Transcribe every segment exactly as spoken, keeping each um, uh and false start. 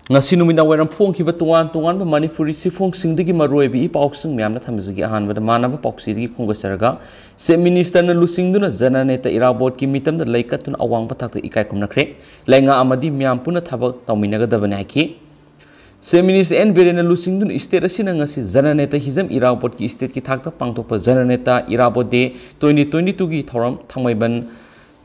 ꯉꯁꯤ ꯅꯨꯃꯤꯗꯥꯡ ꯋꯥꯏꯔꯝ ꯐꯣꯡꯈꯤꯕ ꯇꯣꯉꯥꯟ ꯇꯣꯉꯥꯟꯕ ꯃꯅꯤꯄꯨꯔꯤ ꯆꯦꯐꯣꯡꯁꯤꯡꯗꯒꯤ ꯃꯔꯨꯑꯣꯏꯕ ꯏ ꯄꯥꯎꯁꯤꯡ ꯃꯌꯥꯝꯅ ꯊꯝꯖꯒꯦ꯫ ꯑꯍꯥꯟꯕꯗ ꯃꯥꯟꯅꯕ ꯄꯥꯎꯆꯦꯗꯒꯤ ꯈꯣꯝꯒꯠꯆꯔꯒ, Chief Minister ꯅ ꯂꯨꯆꯤꯡꯗꯨꯅ ꯖꯅꯅꯦꯇꯥ ꯏꯔꯥꯕꯣꯠꯀꯤ ꯃꯤꯇꯝꯗ ꯂꯩꯀꯠꯇꯨꯅ ꯑꯋꯥꯡꯕ ꯊꯥꯛꯇ ꯏꯀꯥꯏ ꯈꯨꯝꯅꯈ꯭ꯔꯦ꯫ ꯂꯩꯉꯥꯛ ꯑꯃꯗꯤ ꯃꯤꯌꯥꯝ ꯄꯨꯟꯅ ꯊꯕꯛ ꯇꯧꯃꯤꯟꯅꯒꯗꯕꯅꯤ ꯍꯥꯏꯈꯤ꯫ Chief Minister ꯑꯦꯟ ꯕꯤꯔꯦꯟꯅ ꯂꯨꯆꯤꯡꯗꯨꯅ state ꯑꯁꯤꯅ ꯉꯁꯤ ꯖꯅꯅꯦꯇꯥ ꯍꯤꯖꯝ ꯏꯔꯥꯕꯣꯠꯀꯤ state ꯀꯤ ꯊꯥꯛꯇ ꯄꯥꯡꯊꯣꯛꯄ ꯖꯅꯅꯦꯇꯥ ꯏꯔꯥꯕꯣꯠ ꯗꯦ twenty twenty two ꯒꯤ ꯊꯧꯔꯝ ꯊꯥꯡꯃꯩꯕꯟ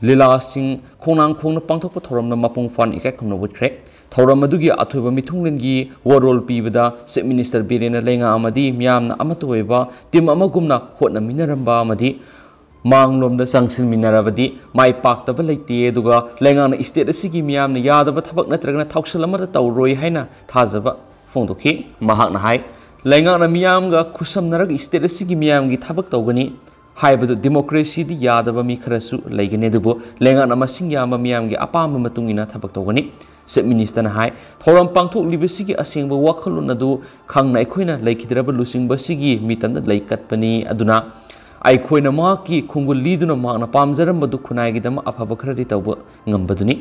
ꯂꯤꯂꯥꯁꯤꯡ ꯈꯣꯡꯅꯥꯡ ꯈꯣꯡꯅ ꯄꯥꯡꯊꯣꯛꯄ ꯊꯧꯔꯝꯅ ꯃꯄꯨꯡ ꯐꯥꯅ ꯏꯀꯥꯏ ꯈꯨꯝꯅꯕ ꯎꯠꯈ꯭ꯔꯦ꯫ ꯊꯧꯔꯝ ꯑꯗꯨꯒꯤ ꯑꯊꯣꯏꯕ ꯃꯤꯊꯨꯡꯂꯦꯟꯒꯤ ꯋꯥꯔꯣꯜ ꯄꯤꯕꯗ Chief Minister ꯕꯤꯔꯦꯟꯅ ꯂꯩꯉꯥꯛ ꯑꯃꯗꯤ ꯃꯤꯌꯥꯝꯅ ꯑꯃꯠꯇ ꯑꯣꯏꯕ team ꯑꯃꯒꯨꯝꯅ ꯍꯣꯠꯅꯃꯤꯟꯅꯔꯝꯕ ꯑꯃꯗꯤ ꯃꯥꯡꯂꯣꯝꯗ ꯆꯪꯁꯤꯟꯃꯤꯟꯅꯔꯕꯗꯤ ꯃꯥꯏ ꯄꯥꯛꯇꯕ ꯂꯩꯇꯦ, ꯑꯗꯨꯒ ꯂꯩꯉꯥꯛꯅ state ꯑꯁꯤꯒꯤ ꯃꯤꯌꯥꯝꯅ ꯌꯥꯗꯕ ꯊꯕꯛ ꯅꯠꯇ꯭ꯔꯒꯅ ꯊꯧꯁꯤꯜ ꯑꯃꯠꯇ ꯇꯧꯔꯣꯏ ꯍꯥꯏꯅ ꯊꯥꯖꯕ ꯐꯣꯡꯗꯣꯛꯈꯤ꯫ ꯃꯍꯥꯛꯅ ꯍꯥꯏ, ꯂꯩꯉꯥꯛꯅ ꯃꯤꯌꯥꯝꯒ ꯈꯨꯠꯁꯝꯅꯔꯒ state ꯑꯁꯤꯒꯤ ꯃꯤꯌꯥꯝꯒꯤ ꯊꯕꯛ ꯇꯧꯒꯅꯤ ꯍꯥꯏꯕꯗꯨ democracy ꯗꯤ ꯌꯥꯗꯕ ꯃꯤ ꯈꯔꯁꯨ ꯂꯩꯒꯅꯤ, ꯑꯗꯨꯕꯨ ꯂꯩꯉꯥꯛꯅ ꯃꯁꯤꯡ ꯌꯥꯝꯕ ꯃꯤꯌꯥꯝꯒꯤ ꯑꯄꯥꯝꯕ ꯃꯇꯨꯡ ꯏꯟꯅ ꯊꯕꯛ ꯇꯧꯒꯅꯤ꯫ Chief Minister ꯅ ꯍꯥꯏ, ꯊꯧꯔꯝ ꯄꯥꯡꯊꯣꯛꯂꯤꯕꯁꯤꯒꯤ ꯑꯁꯦꯡꯕ ꯋꯥꯈꯜꯂꯣꯟ ꯑꯗꯨ ꯈꯪꯅ ꯑꯩꯈꯣꯏꯅ ꯂꯩꯈꯤꯗ꯭ꯔꯕ ꯂꯨꯆꯤꯡꯕꯁꯤꯒꯤ ꯃꯤꯇꯝꯗ ꯂꯩꯀꯠꯄꯅꯤ, ꯑꯗꯨꯅ ꯑꯩꯈꯣꯏꯅ ꯃꯍꯥꯛꯀꯤ ꯈꯣꯡꯒꯨꯜ ꯂꯤꯗꯨꯅ ꯃꯍꯥꯛꯅ ꯄꯥꯝꯖꯔꯝꯕꯗꯨ ꯈꯨꯟꯅꯥꯏꯒꯤꯗꯃꯛ ꯑꯐꯕ ꯈꯔꯗꯤ ꯇꯧꯕ ꯉꯝꯕꯗꯨꯅꯤ꯫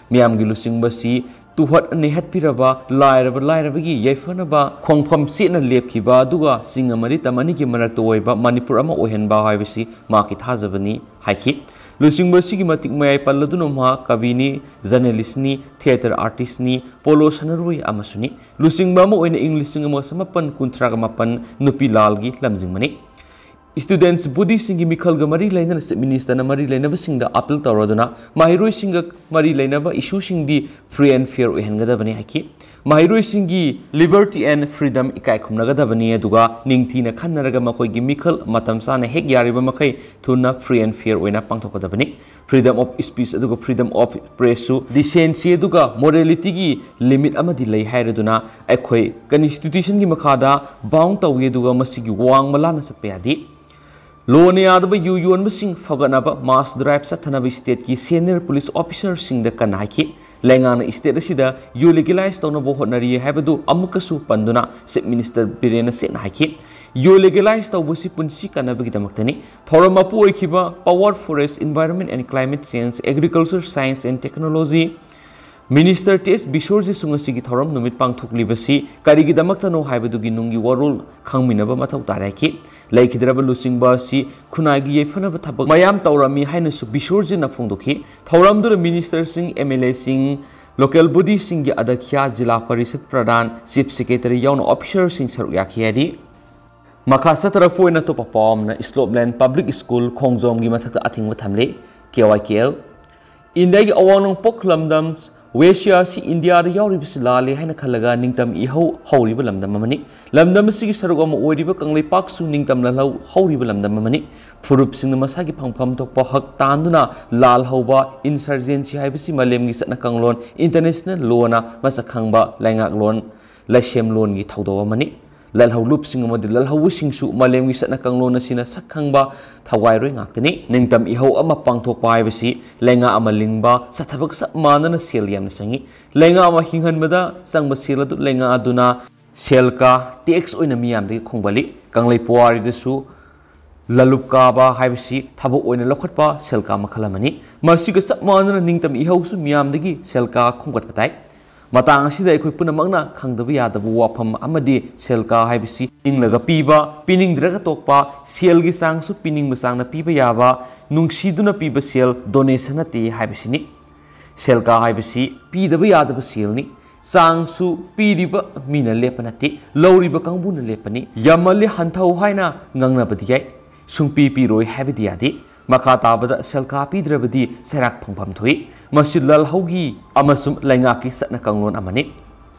ꯃꯤꯌꯥꯝꯒꯤ ꯂꯨꯆꯤꯡꯕꯁꯤ ꯇꯨꯍꯠ ꯅꯩꯍꯠꯄꯤꯔꯕ, ꯂꯥꯏꯔꯕ ꯂꯥꯏꯔꯕꯒꯤ ꯌꯥꯏꯐꯅꯕ ꯈꯣꯡꯐꯝ ꯆꯦꯠꯅ ꯂꯦꯞꯈꯤꯕ, ꯑꯗꯨꯒ ꯆꯤꯡ ꯑꯃꯗꯤ ꯇꯝ ꯑꯅꯤꯒꯤ ꯃꯔꯛꯇ ꯑꯣꯏꯕ ꯃꯅꯤꯄꯨꯔ ꯑꯃ ꯑꯣꯏꯍꯟꯕ ꯍꯥꯏꯕꯁꯤ ꯃꯍꯥꯛꯀꯤ ꯊꯥꯖꯕꯅꯤ ꯍꯥꯏꯈꯤ꯫ ꯂꯨꯆꯤꯡꯕ ꯑꯁꯤꯒꯤ ꯃꯇꯤꯛ ꯃꯌꯥꯏ ꯄꯜꯂꯗꯨꯅ ꯃꯍꯥꯛ ꯀꯕꯤꯅꯤ, journalist ꯅꯤ, theatre artist ꯅꯤ, polo ꯁꯥꯟꯅꯔꯣꯏ ꯑꯃꯁꯨꯅꯤ꯫ ꯂꯨꯆꯤꯡꯕ ꯑꯃ ꯑꯣꯏꯅ ꯏꯪ ꯂꯤꯁꯤꯡ ꯑꯃ ꯆꯃꯥꯄꯟ ꯀꯨꯟꯊ꯭ꯔꯥꯒ ꯃꯥꯄꯟ ꯅꯨꯄꯤ ꯂꯥꯜꯒꯤ ꯂꯝꯖꯤꯡꯕꯅꯤ꯫ Students body ꯁꯤꯡꯒꯤ ꯃꯤꯈꯜꯒ ꯃꯔꯤ ꯂꯩꯅꯅ Chief Minister ꯅ ꯃꯔꯤ ꯂꯩꯅꯕꯁꯤꯡꯗ appeal ꯇꯧꯔꯗꯨꯅ ꯃꯍꯩꯔꯣꯏꯁꯤꯡꯒ ꯃꯔꯤ ꯂꯩꯅꯕ issue ꯁꯤꯡꯗꯤ free and fair ꯑꯣꯏꯍꯟꯒꯗꯕꯅꯤ ꯍꯥꯏꯈꯤ꯫ ꯃꯍꯩꯔꯣꯏꯁꯤꯡꯒꯤ liberty and freedom ꯏꯀꯥꯏ ꯈꯨꯝꯅꯒꯗꯕꯅꯤ, ꯑꯗꯨꯒ ꯅꯤꯡꯊꯤꯅ ꯈꯟꯅꯔꯒ ꯃꯈꯣꯏꯒꯤ ꯃꯤꯈꯜ ꯃꯇꯝ ꯆꯥꯅ ꯍꯦꯛ ꯌꯥꯔꯤꯕ ꯃꯈꯩ ꯊꯨꯅ free and fair ꯑꯣꯏꯅ ꯄꯥꯡꯊꯣꯛꯀꯗꯕꯅꯤ꯫ Freedom of speech ꯑꯗꯨꯒ freedom of press ꯁꯨ decency ꯑꯗꯨꯒ morality ꯒꯤ limit ꯑꯃꯗꯤ ꯂꯩ ꯍꯥꯏꯔꯗꯨꯅ ꯑꯩꯈꯣꯏ constitution ꯒꯤ ꯃꯈꯥꯗ bound ꯇꯧꯏ, ꯑꯗꯨꯒ ꯃꯁꯤꯒꯤ ꯋꯥꯡꯃ ꯂꯥꯟꯅ ꯆꯠꯄ ꯌꯥꯗꯦ꯫ ꯂꯣꯅ ꯌꯥꯗꯕ ꯌꯨ ꯌꯣꯟꯕꯁꯤꯡ ꯐꯒꯠꯅꯕ mass drive ꯆꯠꯊꯅꯕ state ꯀꯤ senior police officer ꯁꯤꯡꯗ ꯀꯟꯅ ꯍꯥꯏꯈꯤ꯫ ꯂꯩꯉꯥꯛꯅ state ꯑꯁꯤꯗ ꯌꯨ legalize ꯇꯧꯅꯕ ꯍꯣꯠꯅꯔꯤ ꯍꯥꯏꯕꯗꯨ ꯑꯃꯨꯛꯀꯁꯨ ꯄꯟꯗꯨꯅ Chief Minister ꯕꯤꯔꯦꯟꯅ ꯁꯦꯡꯅ ꯍꯥꯏꯈꯤ꯫ ꯌꯨ legalize ꯇꯧꯕꯁꯤ ꯄꯨꯟꯁꯤ ꯀꯟꯅꯕꯒꯤꯗꯃꯛꯇꯅꯤ꯫ ꯊꯧꯔꯝ ꯃꯄꯨ ꯑꯣꯏꯈꯤꯕ Power, Forest, Environment and Climate Change, Agriculture, Science and Technology, minister T S ꯕꯤꯁꯣꯔꯖꯤꯠꯁꯨ ꯉꯁꯤꯒꯤ ꯊꯧꯔꯝ ꯅꯨꯃꯤꯠ ꯄꯥꯡꯊꯣꯛꯂꯤꯕꯁꯤ ꯀꯔꯤꯒꯤꯗꯃꯛꯇꯅꯣ ꯍꯥꯏꯕꯗꯨꯒꯤ ꯅꯨꯡꯒꯤ ꯋꯥꯔꯣꯜ ꯈꯪꯃꯤꯟꯅꯕ ꯃꯊꯧ ꯇꯥꯔꯦ ꯍꯥꯏꯈꯤ꯫ ꯂꯩꯈꯤꯗ꯭ꯔꯕ ꯂꯨꯆꯤꯡꯕ ꯑꯁꯤ ꯈꯨꯟꯅꯥꯏꯒꯤ ꯌꯥꯏꯐꯅꯕ ꯊꯕꯛ ꯃꯌꯥꯝ ꯇꯧꯔꯝꯃꯤ ꯍꯥꯏꯅꯁꯨ ꯕꯤꯁꯣꯔꯖꯤꯠꯅ ꯐꯣꯡꯗꯣꯛꯈꯤ꯫ ꯊꯧꯔꯝꯗꯨꯗ ꯃꯤꯅꯤꯁꯇꯔꯁꯤꯡ, ꯑꯦꯝ ꯑꯦꯜ ꯑꯦꯁꯤꯡ, ꯂꯣꯀꯦꯜ ꯕꯣꯗꯤꯁꯤꯡꯒꯤ ꯑꯗ꯭ꯌꯛꯁ, ꯖꯤꯂꯥ ꯄꯔꯤꯁꯠ ꯄ꯭ꯔꯙꯥꯟ, ꯆꯤꯐ ꯁꯦꯀ꯭ꯔꯦꯇꯔꯤ ꯌꯥꯎꯅ ꯑꯣꯐꯤꯁꯔꯁꯤꯡ ꯁꯔꯨꯛ ꯌꯥꯈꯤ ꯍꯥꯏꯔꯤ꯫ ꯃꯈꯥ ꯆꯠꯊꯔꯛꯄ ꯑꯣꯏꯅ ꯑꯇꯣꯞꯄ ꯄꯥꯎ ꯑꯃꯅ, ꯏꯁꯂꯣꯞꯂꯦꯟ ꯄꯕ꯭ꯂꯤꯛ ꯁ꯭ꯀꯨꯜ ꯈꯣꯡꯖꯣꯝꯒꯤ ꯃꯊꯛꯇ ꯑꯊꯤꯡꯕ ꯊꯝꯂꯦ, ꯀꯦ ꯋꯥꯏ ꯀꯦ ꯑꯦꯜ꯫ ꯏꯟꯗꯤꯌꯥꯒꯤ ꯑꯋꯥꯡ ꯅꯣꯡꯄꯣꯛ ꯂꯝꯗꯝ ꯋꯦꯁꯤꯌꯥ ꯑꯁꯤ ꯏꯟꯗꯤꯌꯥꯗ ꯌꯥꯎꯔꯤꯕꯁꯤ ꯂꯥꯜꯂꯦ ꯍꯥꯏꯅ ꯈꯜꯂꯒ ꯅꯤꯡꯇꯝ ꯏꯍꯧ ꯍꯧꯔꯤꯕ ꯂꯝꯗꯝ ꯑꯃꯅꯤ꯫ ꯂꯝꯗꯝ ꯑꯁꯤꯒꯤ ꯁꯔꯨꯛ ꯑꯃ ꯑꯣꯏꯔꯤꯕ ꯀꯪꯂꯩꯄꯥꯛꯁꯨ ꯅꯤꯡꯇꯝ ꯂꯥꯜꯍꯧ ꯍꯧꯔꯤꯕ ꯂꯝꯗꯝ ꯑꯃꯅꯤ꯫ ꯐꯨꯔꯨꯞꯁꯤꯡꯅ ꯃꯁꯥꯒꯤ ꯐꯪꯐꯝ ꯊꯣꯛꯄ ꯍꯛ ꯇꯥꯟꯗꯨꯅ ꯂꯥꯜꯍꯧꯕ, ꯏꯟꯁꯔꯖꯦꯟꯁꯤ ꯍꯥꯏꯕꯁꯤ ꯃꯥꯂꯦꯝꯒꯤ ꯆꯠꯅ ꯀꯥꯡꯂꯣꯟ, ꯏꯟꯇꯔꯅꯦꯁꯅꯦꯜ ꯂꯣꯅ ꯃꯁꯛ ꯈꯪꯕ ꯂꯩꯉꯥꯛꯂꯣꯟ, ꯂꯥꯏꯁꯦꯝꯂꯣꯟꯒꯤ ꯊꯧꯗꯧ ꯑꯃꯅꯤ꯫ ꯂꯥꯜꯍꯧꯂꯨꯞꯁꯤꯡ ꯑꯃꯗꯤ ꯂꯥꯜꯍꯧꯕꯁꯤꯡꯁꯨ ꯃꯥꯂꯦꯝꯒꯤ ꯆꯠꯅ ꯀꯥꯡꯂꯣꯟ ꯑꯁꯤꯅ ꯁꯛ ꯈꯪꯕ ꯊꯧꯒꯥꯏꯔꯣꯏ ꯉꯥꯛꯇꯅꯤ꯫ ꯅꯤꯡꯇꯝ ꯏꯍꯧ ꯑꯃ ꯄꯥꯡꯊꯣꯛꯄ ꯍꯥꯏꯕꯁꯤ ꯂꯩꯉꯥꯛ ꯑꯃ ꯂꯤꯡꯕ, ꯆꯠꯊꯕꯒ ꯆꯞ ꯃꯥꯟꯅꯅ ꯁꯦꯜ ꯌꯥꯝꯅ ꯆꯪꯏ꯫ ꯂꯩꯉꯥꯛ ꯑꯃ ꯍꯤꯡꯍꯟꯕꯗ ꯆꯪꯕ ꯁꯦꯜ ꯑꯗꯨ ꯂꯩꯉꯥꯛ ꯑꯗꯨꯅ ꯁꯦꯜ ꯀꯥ, ꯇꯦꯛꯁ ꯑꯣꯏꯅ ꯃꯤꯌꯥꯝꯗꯒꯤ ꯈꯣꯝꯒꯠꯂꯤ꯫ ꯀꯪꯂꯩ ꯄꯨꯋꯥꯔꯤꯗꯁꯨ ꯂꯥꯂꯨꯞ ꯀꯥꯕ ꯍꯥꯏꯕꯁꯤ ꯊꯕꯛ ꯑꯣꯏꯅ ꯂꯧꯈꯠꯄ ꯁꯦꯜ ꯀꯥ ꯃꯈꯜ ꯑꯃꯅꯤ꯫ ꯃꯁꯤꯒ ꯆꯞ ꯃꯥꯟꯅꯅ ꯅꯤꯡꯇꯝ ꯏꯍꯧꯁꯨ ꯃꯤꯌꯥꯝꯗꯒꯤ ꯁꯦꯜ ꯀꯥ ꯈꯣꯝꯒꯠꯄ ꯇꯥꯏ꯫ ꯃꯇꯥꯡ ꯑꯁꯤꯗ ꯑꯩꯈꯣꯏ ꯄꯨꯝꯅꯃꯛꯅ ꯈꯪꯗꯕ ꯌꯥꯗꯕ ꯋꯥꯐꯝ ꯑꯃꯗꯤ ꯁꯦꯜ ꯀꯥ ꯍꯥꯏꯕꯁꯤ ꯄꯤꯅꯤꯡꯂꯒ ꯄꯤꯕ, ꯄꯤꯅꯤꯡꯗ꯭ꯔꯒ ꯇꯣꯛꯄ, ꯁꯦꯜꯒꯤ ꯆꯥꯡꯁꯨ ꯄꯤꯅꯤꯡꯕ ꯆꯥꯡꯅ ꯄꯤꯕ ꯌꯥꯕ, ꯅꯨꯡꯁꯤꯗꯨꯅ ꯄꯤꯕ ꯁꯦꯜ, ꯗꯣꯅꯦꯁꯟ ꯅꯠꯇꯦ ꯍꯥꯏꯕꯁꯤꯅꯤ꯫ ꯁꯦꯜ ꯀꯥ ꯍꯥꯏꯕꯁꯤ ꯄꯤꯗꯕ ꯌꯥꯗꯕ ꯁꯦꯜꯅꯤ꯫ ꯆꯥꯡꯁꯨ ꯄꯤꯔꯤꯕ ꯃꯤꯅ ꯂꯦꯞꯄ ꯅꯠꯇꯦ, ꯂꯧꯔꯤꯕ ꯀꯥꯡꯕꯨꯅ ꯂꯦꯞꯄꯅꯤ꯫ ꯌꯥꯝꯃꯜꯂꯤ ꯍꯟꯊꯧ ꯍꯥꯏꯅ ꯉꯥꯡꯅꯕꯗꯤ ꯌꯥꯏ, ꯁꯨꯡꯄꯤ ꯄꯤꯔꯣꯏ ꯍꯥꯏꯕꯗꯤ ꯌꯥꯗꯦ꯫ ꯃꯈꯥ ꯇꯥꯕꯗ ꯁꯦꯜ ꯀꯥ ꯄꯤꯗ꯭ꯔꯕꯗꯤ ꯆꯩꯔꯥꯛ ꯐꯪꯐꯝ ꯊꯣꯛꯏ꯫ ꯃꯁꯤ ꯂꯥꯜꯍꯧꯒꯤ ꯑꯃꯁꯨꯡ ꯂꯩꯉꯥꯛꯀꯤ ꯆꯠꯅ ꯀꯥꯡꯂꯣꯟ ꯑꯃꯅꯤ꯫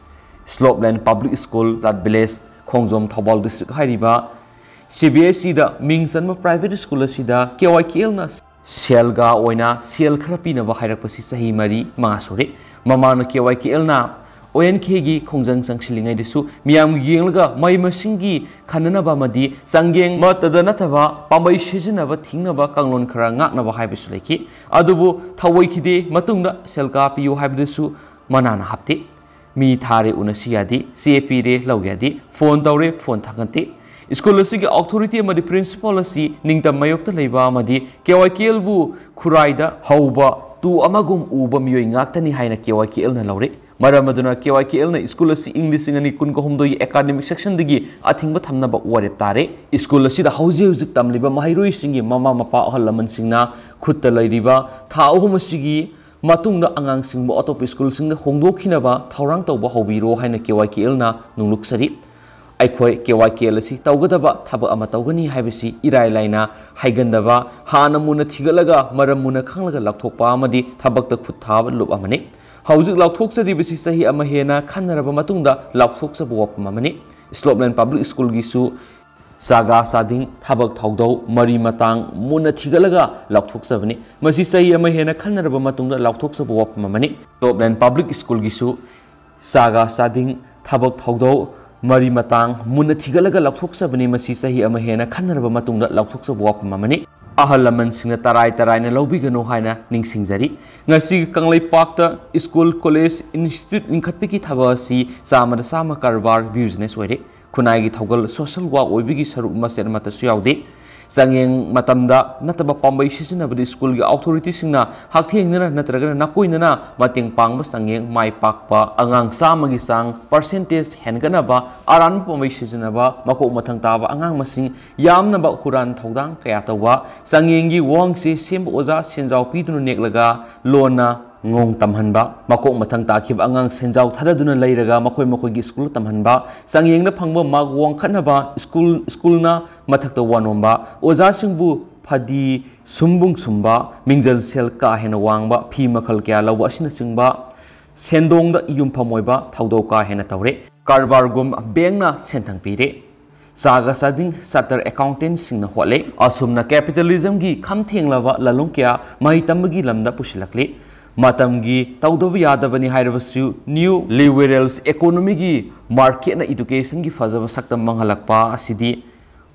ꯁ꯭ꯂꯣꯞꯂꯦꯟ ꯄꯕ꯭ꯂꯤꯛ ꯁ꯭ꯀꯨꯜ, ꯇꯥꯠ ꯚꯤꯂꯦꯖ, ꯈꯣꯡꯖꯣꯝ, ꯊꯧꯕꯥꯜ ꯗꯤꯁꯇ꯭ꯔꯤꯛ ꯍꯥꯏꯔꯤꯕ ꯁꯤ ꯕꯤ ꯑꯦꯁ ꯏꯗ ꯃꯤꯡ ꯆꯟꯕ ꯄ꯭ꯔꯥꯏꯚꯦꯠ ꯁ꯭ꯀꯨꯜ ꯑꯁꯤꯗ ꯀꯦ ꯋꯥꯏ ꯀꯦ ꯑꯦꯜꯅ ꯁꯦꯜꯒ ꯑꯣꯏꯅ ꯁꯦꯜ ꯈꯔ ꯄꯤꯅꯕ ꯍꯥꯏꯔꯛꯄꯁꯤ ꯆꯍꯤ ꯃꯔꯤ ꯃꯉꯥ ꯁꯨꯔꯦ꯫ ꯃꯃꯥꯡꯗ ꯀꯦ ꯋꯥꯏ ꯀꯦ ꯑꯦꯜꯅ ꯑꯣ ꯑꯦꯟ ꯈꯦꯒꯤ ꯈꯣꯡꯖꯪ ꯆꯪꯁꯤꯜꯂꯤꯉꯩꯗꯁꯨ ꯃꯤꯌꯥꯝ ꯌꯦꯡꯂꯒ ꯃꯍꯩ ꯃꯁꯤꯡꯒꯤ ꯈꯟꯅꯅꯕ ꯑꯃꯗꯤ ꯆꯥꯡꯌꯦꯡ ꯑꯃꯠꯇꯗ ꯅꯠꯇꯕ ꯄꯥꯝꯕꯩ ꯁꯤꯖꯤꯟꯅꯕ ꯊꯤꯡꯅꯕ ꯀꯥꯡꯂꯣꯟ ꯈꯔ ꯉꯥꯛꯅꯕ ꯍꯥꯏꯕꯁꯨ ꯂꯩꯈꯤ꯫ ꯑꯗꯨꯕꯨ ꯊꯧꯑꯣꯏꯈꯤꯗꯦ꯫ ꯃꯇꯨꯡꯗ ꯁꯦꯜ ꯀꯥ ꯄꯤꯌꯨ ꯍꯥꯏꯕꯗꯨꯁꯨ ꯃꯅꯥꯅ ꯍꯥꯞꯇꯦ꯫ ꯃꯤ ꯊꯥꯔꯦ ꯎꯅꯁꯤ ꯌꯥꯗꯦ, ꯆꯦ ꯄꯤꯔꯦ ꯂꯧ ꯌꯥꯗꯦ, ꯐꯣꯟ ꯇꯧꯔꯦ ꯐꯣꯟ ꯊꯥꯡꯒꯠꯇꯦ꯫ ꯁ꯭ꯀꯨꯜ ꯑꯁꯤꯒꯤ ꯑꯣꯊꯣꯔꯤꯇꯤ ꯑꯃꯗꯤ ꯄ꯭ꯔꯤꯟꯁꯤꯄꯥꯜ ꯑꯁꯤ ꯅꯤꯡꯇꯝ ꯃꯥꯌꯣꯛꯇ ꯂꯩꯕ ꯑꯃꯗꯤ ꯀꯦ ꯋꯥꯏ ꯀꯦ ꯑꯦꯜꯕꯨ ꯈꯨꯔꯥꯏꯗ ꯍꯧꯕ ꯇꯨ ꯑꯃꯒꯨꯝ ꯎꯕ ꯃꯤꯑꯣꯏ ꯉꯥꯛꯇꯅꯤ ꯍꯥꯏꯅ ꯀꯦ ꯋꯥꯏ ꯀꯦ ꯑꯦꯜꯅ ꯂꯧꯔꯦ꯫ ꯃꯔꯝ ꯑꯗꯨꯅ ꯀꯦ ꯋꯥꯏ ꯀꯦ ꯑꯦꯜꯅ ꯁ꯭ꯀꯨꯜ ꯑꯁꯤ ꯏꯪ ꯂꯤꯁꯤꯡ ꯑꯅꯤ ꯀꯨꯟꯒ ꯍꯨꯝꯗꯣꯏꯒꯤ ꯑꯦꯀꯥꯗꯃꯤꯛ ꯁꯦꯛꯁꯟꯗꯒꯤ ꯑꯊꯤꯡꯕ ꯊꯝꯅꯕ ꯋꯥꯔꯦꯞ ꯇꯥꯔꯦ꯫ ꯁ꯭ꯀꯨꯜ ꯑꯁꯤꯗ ꯍꯧꯖꯤꯛ ꯍꯧꯖꯤꯛ ꯇꯝꯂꯤꯕ ꯃꯍꯩꯔꯣꯏꯁꯤꯡꯒꯤ ꯃꯃꯥ ꯃꯄꯥ ꯑꯍꯜ ꯂꯃꯟꯁꯤꯡꯅ ꯈꯨꯠꯇ ꯂꯩꯔꯤꯕ ꯊꯥ ꯑꯍꯨꯝ ꯑꯁꯤꯒꯤ ꯃꯇꯨꯡꯗ ꯑꯉꯥꯡꯁꯤꯡꯕꯨ ꯑꯇꯣꯞꯄ ꯁ꯭ꯀꯨꯜꯁꯤꯡꯗ ꯍꯣꯡꯗꯣꯛꯈꯤꯅꯕ ꯊꯧꯔꯥꯡ ꯇꯧꯕ ꯍꯧꯕꯤꯔꯣ ꯍꯥꯏꯅ ꯀꯦ ꯋꯥꯏ ꯀꯦ ꯑꯦꯜꯅ ꯅꯣꯡꯂꯨꯛꯆꯔꯤ꯫ ꯑꯩꯈꯣꯏ ꯀꯦ ꯋꯥꯏ ꯀꯦ ꯑꯦꯜ ꯑꯁꯤ ꯇꯧꯒꯗꯕ ꯊꯕꯛ ꯑꯃ ꯇꯧꯒꯅꯤ ꯍꯥꯏꯕꯁꯤ ꯏꯔꯥꯏ ꯂꯥꯏꯅ ꯍꯥꯏꯒꯟꯗꯕ, ꯍꯥꯟꯅ ꯃꯨꯟꯅ ꯊꯤꯒꯠꯂꯒ ꯃꯔꯝ ꯃꯨꯟꯅ ꯈꯪꯂꯒ ꯂꯥꯎꯊꯣꯛꯄ ꯑꯃꯗꯤ ꯊꯕꯛꯇ ꯈꯨꯠ ꯊꯥꯕ ꯂꯨꯞ ꯑꯃꯅꯤ꯫ ꯍꯧꯖꯤꯛ ꯂꯥꯎꯊꯣꯛꯆꯔꯤꯕꯁꯤ ꯆꯍꯤ ꯑꯃ ꯍꯦꯟꯅ ꯈꯟꯅꯔꯕ ꯃꯇꯨꯡꯗ ꯂꯥꯎꯊꯣꯛꯆꯕ ꯋꯥꯐꯝ ꯑꯃꯅꯤ꯫ ꯁ꯭ꯂꯣꯞꯂꯦꯟ ꯄꯕ꯭ꯂꯤꯛ ꯁ꯭ꯀꯨꯜꯒꯤꯁꯨ ꯆꯥꯒꯥ ꯆꯥꯗꯤꯡ, ꯊꯕꯛ ꯊꯧꯗꯧ, ꯃꯔꯤ ꯃꯇꯥꯡ ꯃꯨꯟꯅ ꯊꯤꯒꯠꯂꯒ ꯂꯥꯎꯊꯣꯛꯆꯕꯅꯤ꯫ ꯃꯁꯤ ꯆꯍꯤ ꯑꯃ ꯍꯦꯟꯅ ꯈꯟꯅꯔꯕ ꯃꯇꯨꯡꯗ ꯂꯥꯎꯊꯣꯛꯆꯕ ꯋꯥꯐꯝ ꯑꯃꯅꯤ꯫ ꯁ꯭ꯂꯣꯞꯂꯦꯟ ꯄꯕ꯭ꯂꯤꯛ ꯁ꯭ꯀꯨꯜꯒꯤꯁꯨ ꯆꯥꯒꯥ ꯆꯥꯗꯤꯡ, ꯊꯕꯛ ꯊꯧꯗꯧ, ꯃꯔꯤ ꯃꯇꯥꯡ ꯃꯨꯟꯅ ꯊꯤꯒꯠꯂꯒ ꯂꯥꯎꯊꯣꯛꯆꯕꯅꯤ꯫ ꯃꯁꯤ ꯆꯍꯤ ꯑꯃ ꯍꯦꯟꯅ ꯈꯟꯅꯔꯕ ꯃꯇꯨꯡꯗ ꯂꯥꯎꯊꯣꯛꯆꯕ ꯋꯥꯐꯝ ꯑꯃꯅꯤ꯫ ꯑꯍꯜ ꯂꯃꯟꯁꯤꯡꯅ ꯇꯔꯥꯏ ꯇꯔꯥꯏꯅ ꯂꯧꯕꯤꯒꯅꯨ ꯍꯥꯏꯅ ꯅꯤꯡꯁꯤꯡꯖꯔꯤ꯫ ꯉꯁꯤꯒꯤ ꯀꯪꯂꯩꯄꯥꯛꯇ ꯁ꯭ꯀꯨꯜ, ꯀꯣꯂꯦꯖ, ꯏꯟꯁꯇꯤꯇ꯭ꯌꯨꯠ ꯂꯤꯡꯈꯠꯄꯒꯤ ꯊꯕꯛ ꯑꯁꯤ ꯆꯥꯝꯃꯗ ꯆꯥꯝꯃ ꯀꯔꯕꯥꯔ, ꯕꯤꯖꯤꯅꯦꯁ ꯑꯣꯏꯔꯦ꯫ ꯈꯨꯟꯅꯥꯏꯒꯤ ꯊꯧꯒꯜ, ꯁꯣꯁꯦꯜ ꯋꯥꯔꯛ ꯑꯣꯏꯕꯒꯤ ꯁꯔꯨꯛ ꯃꯆꯦꯠ ꯑꯃꯠꯇꯁꯨ ꯌꯥꯎꯗꯦ꯫ ꯆꯥꯡꯌꯦꯡ ꯃꯇꯝꯗ ꯅꯠꯇꯕ ꯄꯥꯝꯕꯩ ꯁꯤꯖꯤꯟꯅꯕꯗ ꯁ꯭ꯀꯨꯜꯒꯤ ꯑꯣꯊꯣꯔꯤꯇꯤꯁꯤꯡꯅ ꯍꯛꯊꯦꯡꯅꯅ ꯅꯠꯇ꯭ꯔꯒꯅ ꯅꯥꯀꯣꯏꯅꯅ ꯃꯇꯦꯡ ꯄꯥꯡꯕ ꯆꯥꯡꯌꯦꯡ ꯃꯥꯏ ꯄꯥꯛꯄ ꯑꯉꯥꯡ ꯆꯥꯝꯃꯒꯤ ꯆꯥꯡ ꯄꯥꯔꯁꯦꯟꯇꯦꯖ ꯍꯦꯟꯒꯠꯅꯕ, ꯑꯔꯥꯟꯕ ꯄꯥꯝꯕꯩ ꯁꯤꯖꯤꯟꯅꯕ, ꯃꯀꯣꯛ ꯃꯊꯪ ꯇꯥꯕ ꯑꯉꯥꯡ ꯃꯁꯤꯡ ꯌꯥꯝꯅꯕ ꯍꯨꯔꯥꯟ ꯊꯧꯗꯥꯡ ꯀꯌꯥ ꯇꯧꯕ, ꯆꯥꯡꯌꯦꯡꯒꯤ ꯋꯥꯍꯪꯁꯤ ꯁꯦꯝꯕ ꯑꯣꯖꯥ ꯁꯦꯟꯖꯥꯎ ꯄꯤꯗꯨꯅ ꯅꯦꯛꯂꯒ ꯂꯣꯟꯅ ꯉꯣꯡ ꯇꯝꯍꯟꯕ, ꯃꯀꯣꯛ ꯃꯊꯪ ꯇꯥꯈꯤꯕ ꯑꯉꯥꯡ ꯁꯦꯟꯖꯥꯎ ꯊꯥꯗꯗꯨꯅ ꯂꯩꯔꯒ ꯃꯈꯣꯏ ꯃꯈꯣꯏꯒꯤ ꯁ꯭ꯀꯨꯜ ꯇꯝꯍꯟꯕ, ꯆꯥꯡꯌꯦꯡꯗ ꯐꯪꯕ ꯃꯥꯔꯛ ꯋꯥꯡꯈꯠꯅꯕ ꯁ꯭ꯀꯨꯜ, ꯁ꯭ꯀꯨꯜꯅ ꯃꯊꯛꯇ ꯋꯥ ꯅꯣꯝꯕ, ꯑꯣꯖꯥꯁꯤꯡꯕꯨ ꯐꯗꯤ ꯁꯨꯝꯕꯨꯡ ꯁꯨꯝꯕ, ꯃꯤꯡꯖꯜ ꯁꯦꯜ ꯀꯥ ꯍꯦꯟꯅ ꯋꯥꯡꯕ, ꯐꯤ ꯃꯈꯜ ꯀꯌꯥ ꯂꯧꯕ ꯑꯁꯤꯅꯆꯤꯡꯕ ꯁꯦꯟꯗꯣꯡꯗ ꯌꯨꯝꯐꯝ ꯑꯣꯏꯕ ꯊꯧꯗꯧ ꯀꯥ ꯍꯦꯟꯅ ꯇꯧꯔꯦ꯫ ꯀꯔꯕꯥꯔꯒꯨꯝ ꯕꯦꯡꯅ ꯁꯦꯟꯊꯪ ꯄꯤꯔꯦ꯫ ꯆꯥꯒ ꯆꯥꯗꯤꯡ ꯆꯥꯔꯇꯔ ꯑꯦꯀꯥꯎꯟꯇꯦꯟꯁꯤꯡꯅ ꯍꯣꯠꯂꯦ꯫ ꯑꯁꯨꯝꯅ ꯀꯦꯄꯤꯇꯦꯂꯤꯖꯝꯒꯤ ꯈꯝ ꯊꯦꯡꯂꯕ ꯂꯥꯂꯣꯡ ꯀꯌꯥ ꯃꯍꯩ ꯇꯝꯕꯒꯤ ꯂꯝꯗ ꯄꯨꯁꯤꯜꯂꯛꯂꯤ꯫ ꯃꯇꯝꯒꯤ ꯇꯧꯗꯕ ꯌꯥꯗꯕꯅꯤ ꯍꯥꯏꯔꯕꯁꯨ ꯅ꯭ꯌꯨ ꯂꯤꯕꯔꯦꯜꯁ ꯏꯀꯣꯅꯣꯃꯤꯒꯤ ꯃꯥꯔꯀꯦꯠꯅ ꯏꯗꯨꯀꯦꯁꯟꯒꯤ ꯐꯖꯕ ꯁꯛꯇꯝ ꯃꯥꯡꯍꯜꯂꯛꯄ ꯑꯁꯤꯗꯤ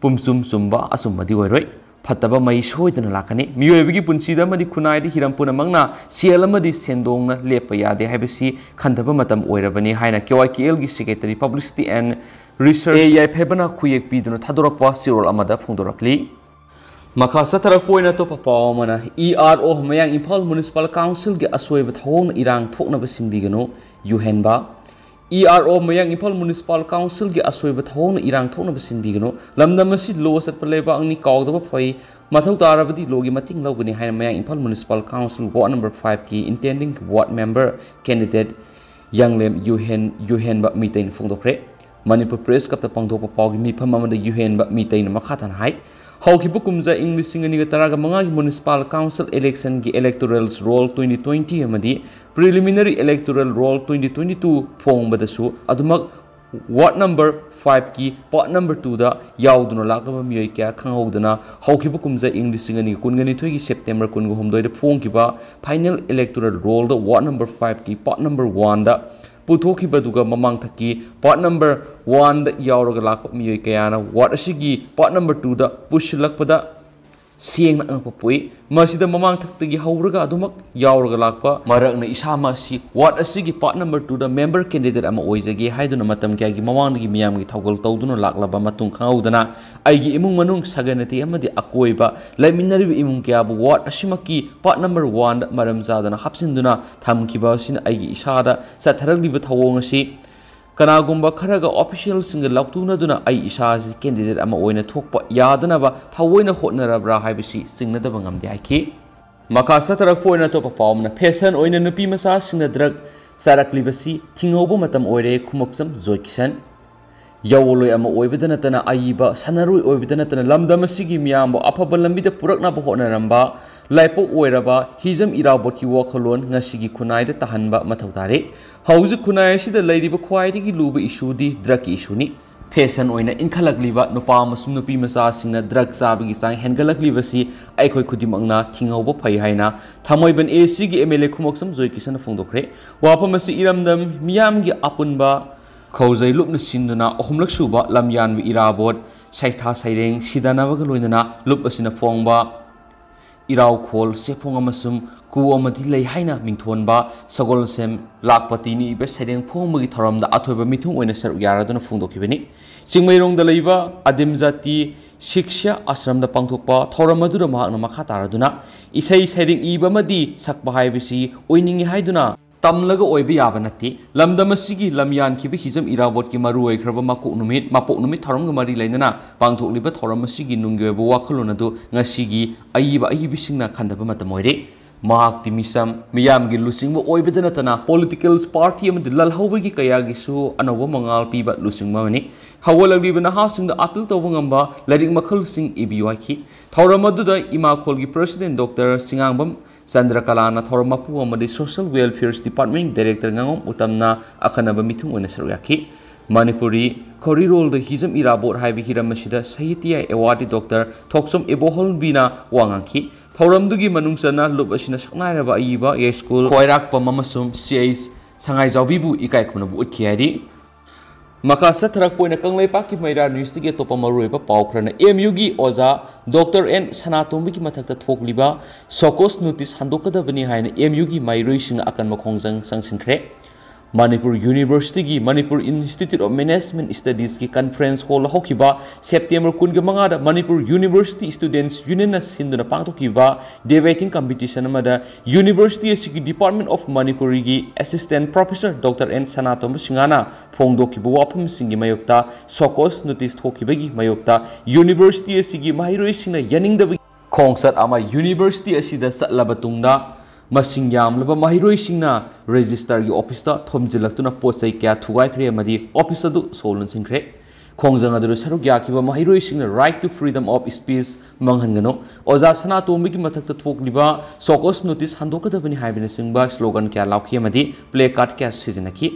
ꯄꯨꯝꯆꯨꯝ ꯆꯨꯝꯕ ꯑꯆꯨꯝꯕꯗꯤ ꯑꯣꯏꯔꯣꯏ꯫ ꯐꯠꯇꯕ ꯃꯩ ꯁꯣꯏꯗꯅ ꯂꯥꯛꯀꯅꯤ꯫ ꯃꯤꯑꯣꯏꯕꯒꯤ ꯄꯨꯟꯁꯤꯗ ꯑꯃꯗꯤ ꯈꯨꯟꯅꯥꯏꯗ ꯍꯤꯔꯝ ꯄꯨꯝꯅꯃꯛꯅ ꯁꯦꯜ ꯑꯃꯗꯤ ꯁꯦꯟꯗꯣꯡꯅ ꯂꯦꯞꯄ ꯌꯥꯗꯦ ꯍꯥꯏꯕꯁꯤ ꯈꯟꯊꯕ ꯃꯇꯝ ꯑꯣꯏꯔꯕꯅꯤ ꯍꯥꯏꯅ ꯀꯦ ꯋꯥꯏ ꯀꯦ ꯑꯦꯜꯒꯤ secretary publicity and research A ꯌꯥꯏꯐꯩꯕꯅ ꯈꯨꯌꯦꯛ ꯄꯤꯗꯨꯅ ꯊꯥꯗꯣꯔꯛꯄ ꯆꯦꯔꯣꯜ ꯑꯃꯗ ꯐꯣꯡꯗꯣꯔꯛꯂꯤ꯫ ꯃꯈꯥ ꯆꯠꯊꯔꯛꯄ ꯑꯣꯏꯅ ꯑꯇꯣꯞꯄ ꯄꯥꯎ ꯑꯃꯅ, ꯏ ꯑꯥꯔ ꯑꯣ ꯃꯌꯥꯡ ꯏꯝꯐꯥꯜ ꯃ꯭ꯌꯨꯅꯤꯁꯤꯄꯥꯜ ꯀꯥꯎꯟꯁꯤꯜꯒꯤ ꯑꯁꯣꯏꯕ ꯊꯧꯑꯣꯡꯅ ꯏꯔꯥꯡ ꯊꯣꯛꯅꯕ ꯁꯤꯟꯕꯤꯒꯅꯨ, ꯌꯨꯍꯦꯟꯕ꯫ ꯏ ꯑꯥꯔ ꯑꯣ ꯃꯌꯥꯡ ꯏꯝꯐꯥꯜ ꯃ꯭ꯌꯨꯅꯤꯁꯤꯄꯥꯜ ꯀꯥꯎꯟꯁꯤꯜꯒꯤ ꯑꯁꯣꯏꯕ ꯊꯧꯑꯣꯡꯅ ꯏꯔꯥꯡ ꯊꯣꯛꯅꯕ ꯁꯤꯟꯕꯤꯒꯅꯨ꯫ ꯂꯝꯗꯝ ꯑꯁꯤ ꯂꯣ ꯆꯠꯄ ꯂꯩꯕꯥꯛꯅꯤ, ꯀꯥꯎꯗꯕ ꯐꯩ꯫ ꯃꯊꯧ ꯇꯥꯔꯕꯗꯤ ꯂꯣꯒꯤ ꯃꯇꯦꯡ ꯂꯧꯒꯅꯤ ꯍꯥꯏꯅ ꯃꯌꯥꯡ Imphal municipal council ward number ꯐꯥꯏꯚꯀꯤ ꯏꯟꯇꯦꯟꯗꯤꯡ ꯋꯥꯔꯗ ꯃꯦꯝꯕꯔ ꯀꯦꯟꯗꯤꯗꯦꯠ ꯌꯥꯡꯂꯦꯝ ꯌꯨꯍꯦꯟ, ꯌꯨꯍꯦꯟꯕ ꯃꯤꯇꯩꯅ ꯐꯣꯡꯗꯣꯛꯈ꯭ꯔꯦ꯫ ꯃꯅꯤꯄꯨꯔ ꯄ꯭ꯔꯦꯁ ꯀ꯭ꯂꯕꯇ ꯄꯥꯡꯊꯣꯛꯄ ꯄꯥꯎꯒꯤ ꯃꯤꯐꯝ ꯑꯃꯗ ꯌꯨꯍꯦꯟꯕ ꯃꯤꯇꯩꯅ ꯃꯈꯥ ꯇꯥꯅ ꯍꯥꯏ, ꯍꯧꯈꯤꯕ ꯀꯨꯝꯖꯥ ꯏꯪ ꯂꯤꯁꯤꯡ ꯑꯅꯤꯒ ꯇꯔꯥꯒ ꯃꯉꯥꯒꯤ ꯃ꯭ꯌꯨꯅꯤꯁꯤꯄꯥꯜ ꯀꯥꯎꯟꯁꯤꯜ ꯏꯂꯦꯛꯁꯟꯒꯤ ꯏꯂꯦꯛꯇꯣꯔꯦꯜꯁ ꯔꯣꯜ ꯇ꯭ꯋꯦꯟꯇꯤ ꯇ꯭ꯋꯦꯟꯇꯤ ꯑꯃꯗꯤ preliminary electoral roll twenty twenty two ꯐꯣꯡꯕꯗꯁꯨ ꯑꯗꯨꯃꯛ ꯋꯥꯔꯗ ꯅꯝꯕꯔ ꯐꯥꯏꯚꯀꯤ ꯄꯥꯔꯠ ꯅꯝꯕꯔ ꯇꯨꯗ ꯌꯥꯎꯗꯨꯅ ꯂꯥꯛꯂꯕ ꯃꯤꯑꯣꯏ ꯀꯌꯥ ꯈꯪꯍꯧꯗꯅ ꯍꯧꯈꯤꯕ ꯀꯨꯝꯖꯥ ꯏꯪ ꯂꯤꯁꯤꯡ ꯑꯅꯤꯒ ꯀꯨꯟꯒ ꯅꯤꯊꯣꯏꯒꯤ ꯁꯦꯞꯇꯦꯝꯕꯔ ꯀꯨꯟꯒ ꯍꯨꯝꯗꯣꯏꯗ ꯐꯣꯡꯈꯤꯕ ꯐꯥꯏꯅꯦꯜ ꯏꯂꯦꯛꯇꯣꯔꯦꯜ ꯔꯣꯜꯗ ꯋꯥꯔꯗ ꯅꯝꯕꯔ ꯐꯥꯏꯚꯀꯤ ꯄꯥꯔꯠ ꯅꯝꯕꯔ ꯋꯥꯟꯗ ꯄꯨꯊꯣꯛꯈꯤꯕꯗꯨꯒ ꯃꯃꯥꯡꯊꯛꯀꯤ ꯄꯥꯔꯠ ꯅꯝꯕꯔ ꯋꯥꯟꯗ ꯌꯥꯎꯔꯒ ꯂꯥꯛꯄ ꯃꯤꯑꯣꯏ ꯀꯌꯥꯅ ꯋꯥꯔꯗ ꯑꯁꯤꯒꯤ ꯄꯥꯔꯠ ꯅꯝꯕꯔ ꯇꯨꯗ ꯄꯨꯁꯤꯜꯂꯛꯄꯗ ꯁꯦꯡꯅ ꯑꯉꯛꯄ ꯄꯣꯛꯏ꯫ ꯃꯁꯤꯗ ꯃꯃꯥꯡꯊꯛꯇꯒꯤ ꯍꯧꯔꯒ ꯑꯗꯨꯃꯛ ꯌꯥꯎꯔꯒ ꯂꯥꯛꯄ ꯃꯔꯛꯅ ꯏꯁꯥꯃꯛ ꯑꯁꯤ ꯋꯥꯔꯗ ꯑꯁꯤꯒꯤ ꯄꯥꯔꯠ ꯅꯝꯕꯔ ꯇꯨꯗ ꯃꯦꯝꯕꯔ ꯀꯦꯟꯗꯤꯗꯦꯠ ꯑꯃ ꯑꯣꯏꯖꯒꯦ ꯍꯥꯏꯗꯨꯅ ꯃꯇꯝ ꯀꯌꯥꯒꯤ ꯃꯃꯥꯡꯗꯒꯤ ꯃꯤꯌꯥꯝꯒꯤ ꯊꯧꯒꯜ ꯇꯧꯗꯨꯅ ꯂꯥꯛꯂꯕ ꯃꯇꯨꯡ ꯈꯪꯍꯧꯗꯅ ꯑꯩꯒꯤ ꯏꯃꯨꯡ ꯃꯅꯨꯡ, ꯁꯒꯩ ꯅꯥꯇꯩ ꯑꯃꯗꯤ ꯑꯀꯣꯏꯕ ꯂꯩꯃꯤꯟꯅꯔꯤꯕ ꯏꯃꯨꯡ ꯀꯌꯥꯕꯨ ꯋꯥꯔꯗ ꯑꯁꯤꯃꯛꯀꯤ ꯄꯥꯔꯠ ꯅꯝꯕꯔ ꯋꯥꯟꯗ ꯃꯔꯝ ꯆꯥꯗꯅ ꯍꯥꯞꯆꯤꯟꯗꯨꯅ ꯊꯝꯈꯤꯕ ꯑꯁꯤꯅ ꯑꯩꯒꯤ ꯏꯁꯥꯗ ꯆꯠꯊꯔꯛꯂꯤꯕ ꯊꯧꯑꯣꯡ ꯑꯁꯤ ꯀꯅꯥꯒꯨꯝꯕ ꯈꯔꯒ ꯑꯣꯐꯤꯁꯤꯌꯦꯜꯁꯤꯡꯒ ꯂꯥꯎꯊꯣꯛꯅꯗꯨꯅ ꯑꯩ ꯏꯁꯥ ꯑꯁꯤ ꯀꯦꯟꯗꯤꯗꯦꯠ ꯑꯃ ꯑꯣꯏꯅ ꯊꯣꯛꯄ ꯌꯥꯗꯅꯕ ꯊꯑꯣꯏꯅ ꯍꯣꯠꯅꯔꯕ꯭ꯔꯥ ꯍꯥꯏꯕꯁꯤ ꯆꯤꯡꯅꯗꯕ ꯉꯝꯗꯦ ꯍꯥꯏꯈꯤ꯫ ꯃꯈꯥ ꯆꯠꯊꯔꯛꯄ ꯑꯣꯏꯅ ꯑꯇꯣꯞꯄ ꯄꯥꯎ ꯑꯃꯅ, ꯐꯦꯁꯟ ꯑꯣꯏꯅ ꯅꯨꯄꯤ ꯃꯆꯥꯁꯤꯡꯅ ꯗ꯭ꯔꯒ ꯆꯥꯔꯛꯂꯤꯕꯁꯤ ꯊꯤꯡꯍꯧꯕ ꯃꯇꯝ ꯑꯣꯏꯔꯦ, ꯈꯨꯃꯛꯆꯝ ꯖꯣꯏꯀꯤꯁꯟ꯫ ꯌꯥꯑꯣꯟꯂꯣꯏ ꯑꯃ ꯑꯣꯏꯕꯗ ꯅꯠꯇꯅ, ꯑꯏꯕ ꯁꯥꯟꯅꯔꯣꯏ ꯑꯣꯏꯕꯗ ꯅꯠꯇꯅ, ꯂꯝꯗꯝ ꯑꯁꯤꯒꯤ ꯃꯤꯌꯥꯝꯕꯨ ꯑꯐꯕ ꯂꯝꯕꯤꯗ ꯄꯨꯔꯛꯅꯕ ꯍꯣꯠꯅꯔꯝꯕ ꯂꯥꯏꯄꯣꯛ ꯑꯣꯏꯔꯕ ꯍꯤꯖꯝ ꯏꯔꯥꯕꯣꯠꯀꯤ ꯋꯥꯈꯜꯂꯣꯟ ꯉꯁꯤꯒꯤ ꯈꯨꯟꯅꯥꯏꯗ ꯇꯥꯍꯟꯕ ꯃꯊꯧ ꯇꯥꯔꯦ꯫ ꯍꯧꯖꯤꯛ ꯈꯨꯟꯅꯥꯏ ꯑꯁꯤꯗ ꯂꯩꯔꯤꯕ ꯈ꯭ꯋꯥꯏꯗꯒꯤ ꯂꯨꯕ ꯏꯁꯨꯗꯤ ꯗ꯭ꯔꯒꯀꯤ ꯏꯁꯨꯅꯤ꯫ ꯐꯦꯁꯟ ꯑꯣꯏꯅ ꯏꯟꯈꯠꯂꯛꯂꯤꯕ ꯅꯨꯄꯥ ꯑꯃꯁꯨꯡ ꯅꯨꯄꯤ ꯃꯆꯥꯁꯤꯡꯅ ꯗ꯭ꯔꯒ ꯆꯥꯕꯒꯤ ꯆꯥꯡ ꯍꯦꯟꯒꯠꯂꯛꯂꯤꯕꯁꯤ ꯑꯩꯈꯣꯏ ꯈꯨꯗꯤꯡꯃꯛꯅ ꯊꯤꯡꯍꯧꯕ ꯐꯩ ꯍꯥꯏꯅ ꯊꯥꯡꯃꯩꯕꯟ ꯑꯦ ꯁꯤꯒꯤ ꯑꯦꯝ ꯑꯦꯜ ꯑꯦ ꯈꯨꯃꯛꯆꯝ ꯖꯣꯏꯀꯤꯁꯟꯅ ꯐꯣꯡꯗꯣꯛꯈ꯭ꯔꯦ꯫ ꯋꯥꯐꯝ ꯑꯁꯤ ꯏꯔꯝꯗꯝ ꯃꯤꯌꯥꯝꯒꯤ ꯑꯄꯨꯟꯕ ꯈꯧꯖꯩ ꯂꯨꯞꯅ ꯁꯤꯟꯗꯨꯅ ꯑꯍꯨꯝꯂꯛ ꯁꯨꯕ ꯂꯝꯌꯥꯟꯕ ꯏꯔꯥꯕꯣꯠ ꯁꯩꯊꯥ ꯁꯩꯔꯦꯡ ꯁꯤꯗꯅꯕꯒ ꯂꯣꯏꯅꯅ ꯂꯨꯞ ꯑꯁꯤꯅ ꯐꯣꯡꯕ ꯏꯔꯥꯎꯈꯣꯜ, ꯁꯦꯐꯣꯡ ꯑꯃꯁꯨꯡ ꯀꯨ ꯑꯃꯗꯤ ꯂꯩ ꯍꯥꯏꯅ ꯃꯤꯡꯊꯣꯟꯕ ꯁꯒꯣꯜꯁꯦꯝ ꯂꯥꯛꯄꯇꯤꯅ ꯏꯕ ꯁꯩꯔꯦꯡ ꯐꯣꯡꯕꯒꯤ ꯊꯧꯔꯝꯗ ꯑꯊꯣꯏꯕ ꯃꯤꯊꯨꯡ ꯑꯣꯏꯅ ꯁꯔꯨꯛ ꯌꯥꯔꯗꯨꯅ ꯐꯣꯡꯗꯣꯛꯈꯤꯕꯅꯤ꯫ ꯆꯤꯡꯃꯩꯔꯣꯡꯗ ꯂꯩꯕ ꯑꯗꯤꯝ ꯖꯥꯇꯤ ꯁꯤꯛꯁ꯭ꯌꯥ ꯑꯥꯁ꯭ꯔꯝꯗ ꯄꯥꯡꯊꯣꯛꯄ ꯊꯧꯔꯝ ꯑꯗꯨꯗ ꯃꯍꯥꯛꯅ ꯃꯈꯥ ꯇꯥꯔꯗꯨꯅ ꯏꯁꯩ ꯁꯩꯔꯦꯡ ꯏꯕ ꯑꯃꯗꯤ ꯁꯛꯄ ꯍꯥꯏꯕꯁꯤ ꯑꯣꯏꯅꯤꯡꯏ ꯍꯥꯏꯗꯨꯅ ꯇꯝꯂꯒ ꯑꯣꯏꯕ ꯌꯥꯕ ꯅꯠꯇꯦ꯫ ꯂꯝꯗꯝ ꯑꯁꯤꯒꯤ ꯂꯝꯌꯥꯟꯈꯤꯕ ꯍꯤꯖꯝ ꯏꯔꯥꯕꯣꯠꯀꯤ ꯃꯔꯨꯑꯣꯏꯈ꯭ꯔꯕ ꯃꯀꯣꯛ ꯅꯨꯃꯤꯠ, ꯃꯄꯣꯛ ꯅꯨꯃꯤꯠ ꯊꯧꯔꯝꯒ ꯃꯔꯤ ꯂꯩꯅꯅ ꯄꯥꯡꯊꯣꯛꯂꯤꯕ ꯊꯧꯔꯝ ꯑꯁꯤꯒꯤ ꯅꯨꯡꯒꯤ ꯑꯣꯏꯕ ꯋꯥꯈꯜꯂꯣꯟ ꯑꯗꯨ ꯉꯁꯤꯒꯤ ꯑꯏꯕ ꯑꯏꯕꯤꯁꯤꯡꯅ ꯈꯟꯊꯕ ꯃꯇꯝ ꯑꯣꯏꯔꯦ꯫ ꯃꯍꯥꯛꯇꯤ ꯃꯤꯆꯝ, ꯃꯤꯌꯥꯝꯒꯤ ꯂꯨꯆꯤꯡꯕ ꯑꯣꯏꯕꯗ ꯅꯠꯇꯅ political party ꯑꯃꯗꯤ ꯂꯥꯜꯍꯧꯕꯒꯤ ꯀꯌꯥꯒꯤꯁꯨ ꯑꯅꯧꯕ ꯃꯉꯥꯜ ꯄꯤꯕ ꯂꯨꯆꯤꯡꯕ ꯑꯃꯅꯤ꯫ ꯍꯧꯒꯠꯂꯛꯂꯤꯕ ꯅꯍꯥꯁꯤꯡꯗ appeal ꯇꯧꯕ ꯉꯝꯕ ꯂꯥꯏꯔꯤꯛ ꯃꯈꯜꯁꯤꯡ ꯏꯕꯤꯌꯨ ꯍꯥꯏꯈꯤ꯫ ꯊꯧꯔꯝ ꯑꯗꯨꯗ ꯏꯃꯥꯈꯣꯜꯒꯤ President Doctor ꯁꯤꯉꯥꯡꯕꯝ ꯆꯟꯗ꯭ꯔꯀꯂꯥꯅ ꯊꯧꯔꯝ ꯃꯄꯨ ꯑꯃꯗꯤ Social Welfare Department Director ꯉꯥꯉꯣꯝ ꯎꯇꯝꯅ ꯑꯈꯟꯅꯕ ꯃꯤꯊꯨꯡ ꯑꯣꯏꯅ ꯁꯔꯨꯛ ꯌꯥꯈꯤ꯫ ꯃꯅꯤꯄꯨꯔꯤ ꯈꯣꯔꯤꯔꯣꯜꯗ ꯍꯤꯖꯝ ꯏꯔꯥꯕꯣꯠ ꯍꯥꯏꯕ ꯍꯤꯔꯝ ꯑꯁꯤꯗ ꯁꯥꯍꯤꯇ꯭ꯌ awardee Doctor ꯊꯣꯛꯆꯣꯝ ꯏꯕꯣꯍꯜꯕꯤꯅ ꯋꯥ ꯉꯥꯡꯈꯤ꯫ ꯊꯧꯔꯝꯗꯨꯒꯤ ꯃꯅꯨꯡ ꯆꯟꯅ ꯂꯨꯞ ꯑꯁꯤꯅ ꯁꯛꯅꯥꯏꯔꯕ ꯑꯏꯕ ꯌꯥꯏꯁ꯭ꯀꯨꯜ ꯈ꯭ꯋꯥꯏꯔꯥꯛꯄꯝ ꯑꯃꯁꯨꯡ ꯁꯤ ꯑꯩꯆ ꯁꯉꯥꯏꯖꯥꯎꯕꯤꯕꯨ ꯏꯀꯥꯏ ꯈꯨꯝꯅꯕ ꯎꯠꯈꯤ ꯍꯥꯏꯔꯤ꯫ ꯃꯈꯥ ꯆꯠꯊꯔꯛꯄ ꯑꯣꯏꯅ ꯀꯪꯂꯩꯄꯥꯛꯀꯤ ꯃꯩꯔꯥ ꯅ꯭ꯌꯨꯁꯇꯒꯤ ꯑꯇꯣꯞꯄ ꯃꯔꯨꯑꯣꯏꯕ ꯄꯥꯎ ꯈꯔꯅ ꯑꯦꯝ ꯌꯨꯒꯤ ꯑꯣꯖꯥ ꯗꯣꯛꯇꯔ ꯑꯦꯟ ꯁꯅꯥꯇꯣꯝꯕꯒꯤ ꯃꯊꯛꯇ ꯊꯣꯛꯂꯤꯕ ꯁꯣꯀꯣꯁ ꯅꯣꯇꯤꯁ ꯍꯟꯗꯣꯛꯀꯗꯕꯅꯤ ꯍꯥꯏꯅ ꯑꯦꯝ ꯌꯨꯒꯤ ꯃꯍꯩꯔꯣꯏꯁꯤꯡꯅ ꯑꯀꯟꯕ ꯈꯣꯡꯖꯪ ꯆꯪꯁꯤꯟꯈ꯭ꯔꯦ꯫ ꯃꯅꯤꯄꯨꯔ ꯌꯨꯅꯤꯚꯔꯁꯤꯇꯤꯒꯤ Manipur Institute of Management Studiesꯀꯤ conference hall ꯍꯧꯈꯤꯕ ꯁꯦꯞꯇꯦꯝꯕꯔ ꯀꯨꯟꯒ ꯃꯉꯥꯗ Manipur University Students Unionꯅ ꯁꯤꯟꯗꯨꯅ ꯄꯥꯡꯊꯣꯛꯈꯤꯕ debating competition ꯑꯃꯗ ꯌꯨꯅꯤꯚꯔꯁꯤꯇꯤ ꯑꯁꯤꯒꯤ Department of Manipuriꯒꯤ Assistant Professor doctor N Sanatomba ꯁꯤꯡꯍꯅ ꯐꯣꯡꯗꯣꯛꯈꯤꯕ ꯋꯥꯐꯝꯁꯤꯡꯒꯤ ꯃꯥꯌꯣꯛꯇ ꯁꯣꯀꯣꯁ ꯅꯣꯇꯤꯁ ꯊꯣꯛꯈꯤꯕꯒꯤ ꯃꯥꯌꯣꯛꯇ ꯌꯨꯅꯤꯚꯔꯁꯤꯇꯤ ꯑꯁꯤꯒꯤ ꯃꯍꯩꯔꯣꯏꯁꯤꯡꯅ ꯌꯥꯅꯤꯡꯗꯕꯒꯤ ꯈꯣꯡꯆꯠ ꯑꯃ ꯌꯨꯅꯤꯚꯔꯁꯤꯇꯤ ꯑꯁꯤꯗ ꯆꯠꯂꯕ ꯇꯨꯡꯗ ꯃꯁꯤꯡ ꯌꯥꯝꯂꯕ ꯃꯍꯩꯔꯣꯏꯁꯤꯡꯅ ꯔꯦꯖꯤꯁꯇꯔꯒꯤ ꯑꯣꯐꯤꯁꯇ ꯊꯣꯝꯖꯤꯜꯂꯛꯇꯨꯅ ꯄꯣꯠ ꯆꯩ ꯀꯌꯥ ꯊꯨꯒꯥꯏꯈ꯭ꯔꯦ ꯑꯃꯗꯤ ꯑꯣꯐꯤꯁ ꯑꯗꯨ ꯁꯣ ꯂꯣꯟꯁꯤꯟꯈ꯭ꯔꯦ꯫ ꯈꯣꯡꯖꯪ ꯑꯗꯨꯗ ꯁꯔꯨꯛ ꯌꯥꯈꯤꯕ ꯃꯍꯩꯔꯣꯏꯁꯤꯡꯅ right to freedom of speech ꯃꯥꯡꯍꯟꯒꯅꯨ, ꯑꯣꯖꯥ ꯁꯅꯥꯇꯣꯝꯕꯒꯤ ꯃꯊꯛꯇ ꯊꯣꯛꯂꯤꯕ ꯁꯣꯀꯣꯁ ꯅꯣꯇꯤꯁ ꯍꯟꯗꯣꯛꯀꯗꯕꯅꯤ ꯍꯥꯏꯕꯅꯆꯤꯡꯕ ꯁ꯭ꯂꯣꯒꯟ ꯀꯌꯥ ꯂꯥꯎꯈꯤ ꯑꯃꯗꯤ ꯄ꯭ꯂꯦ ꯀꯥꯔꯗ ꯀꯌꯥ ꯁꯤꯖꯤꯟꯅꯈꯤ꯫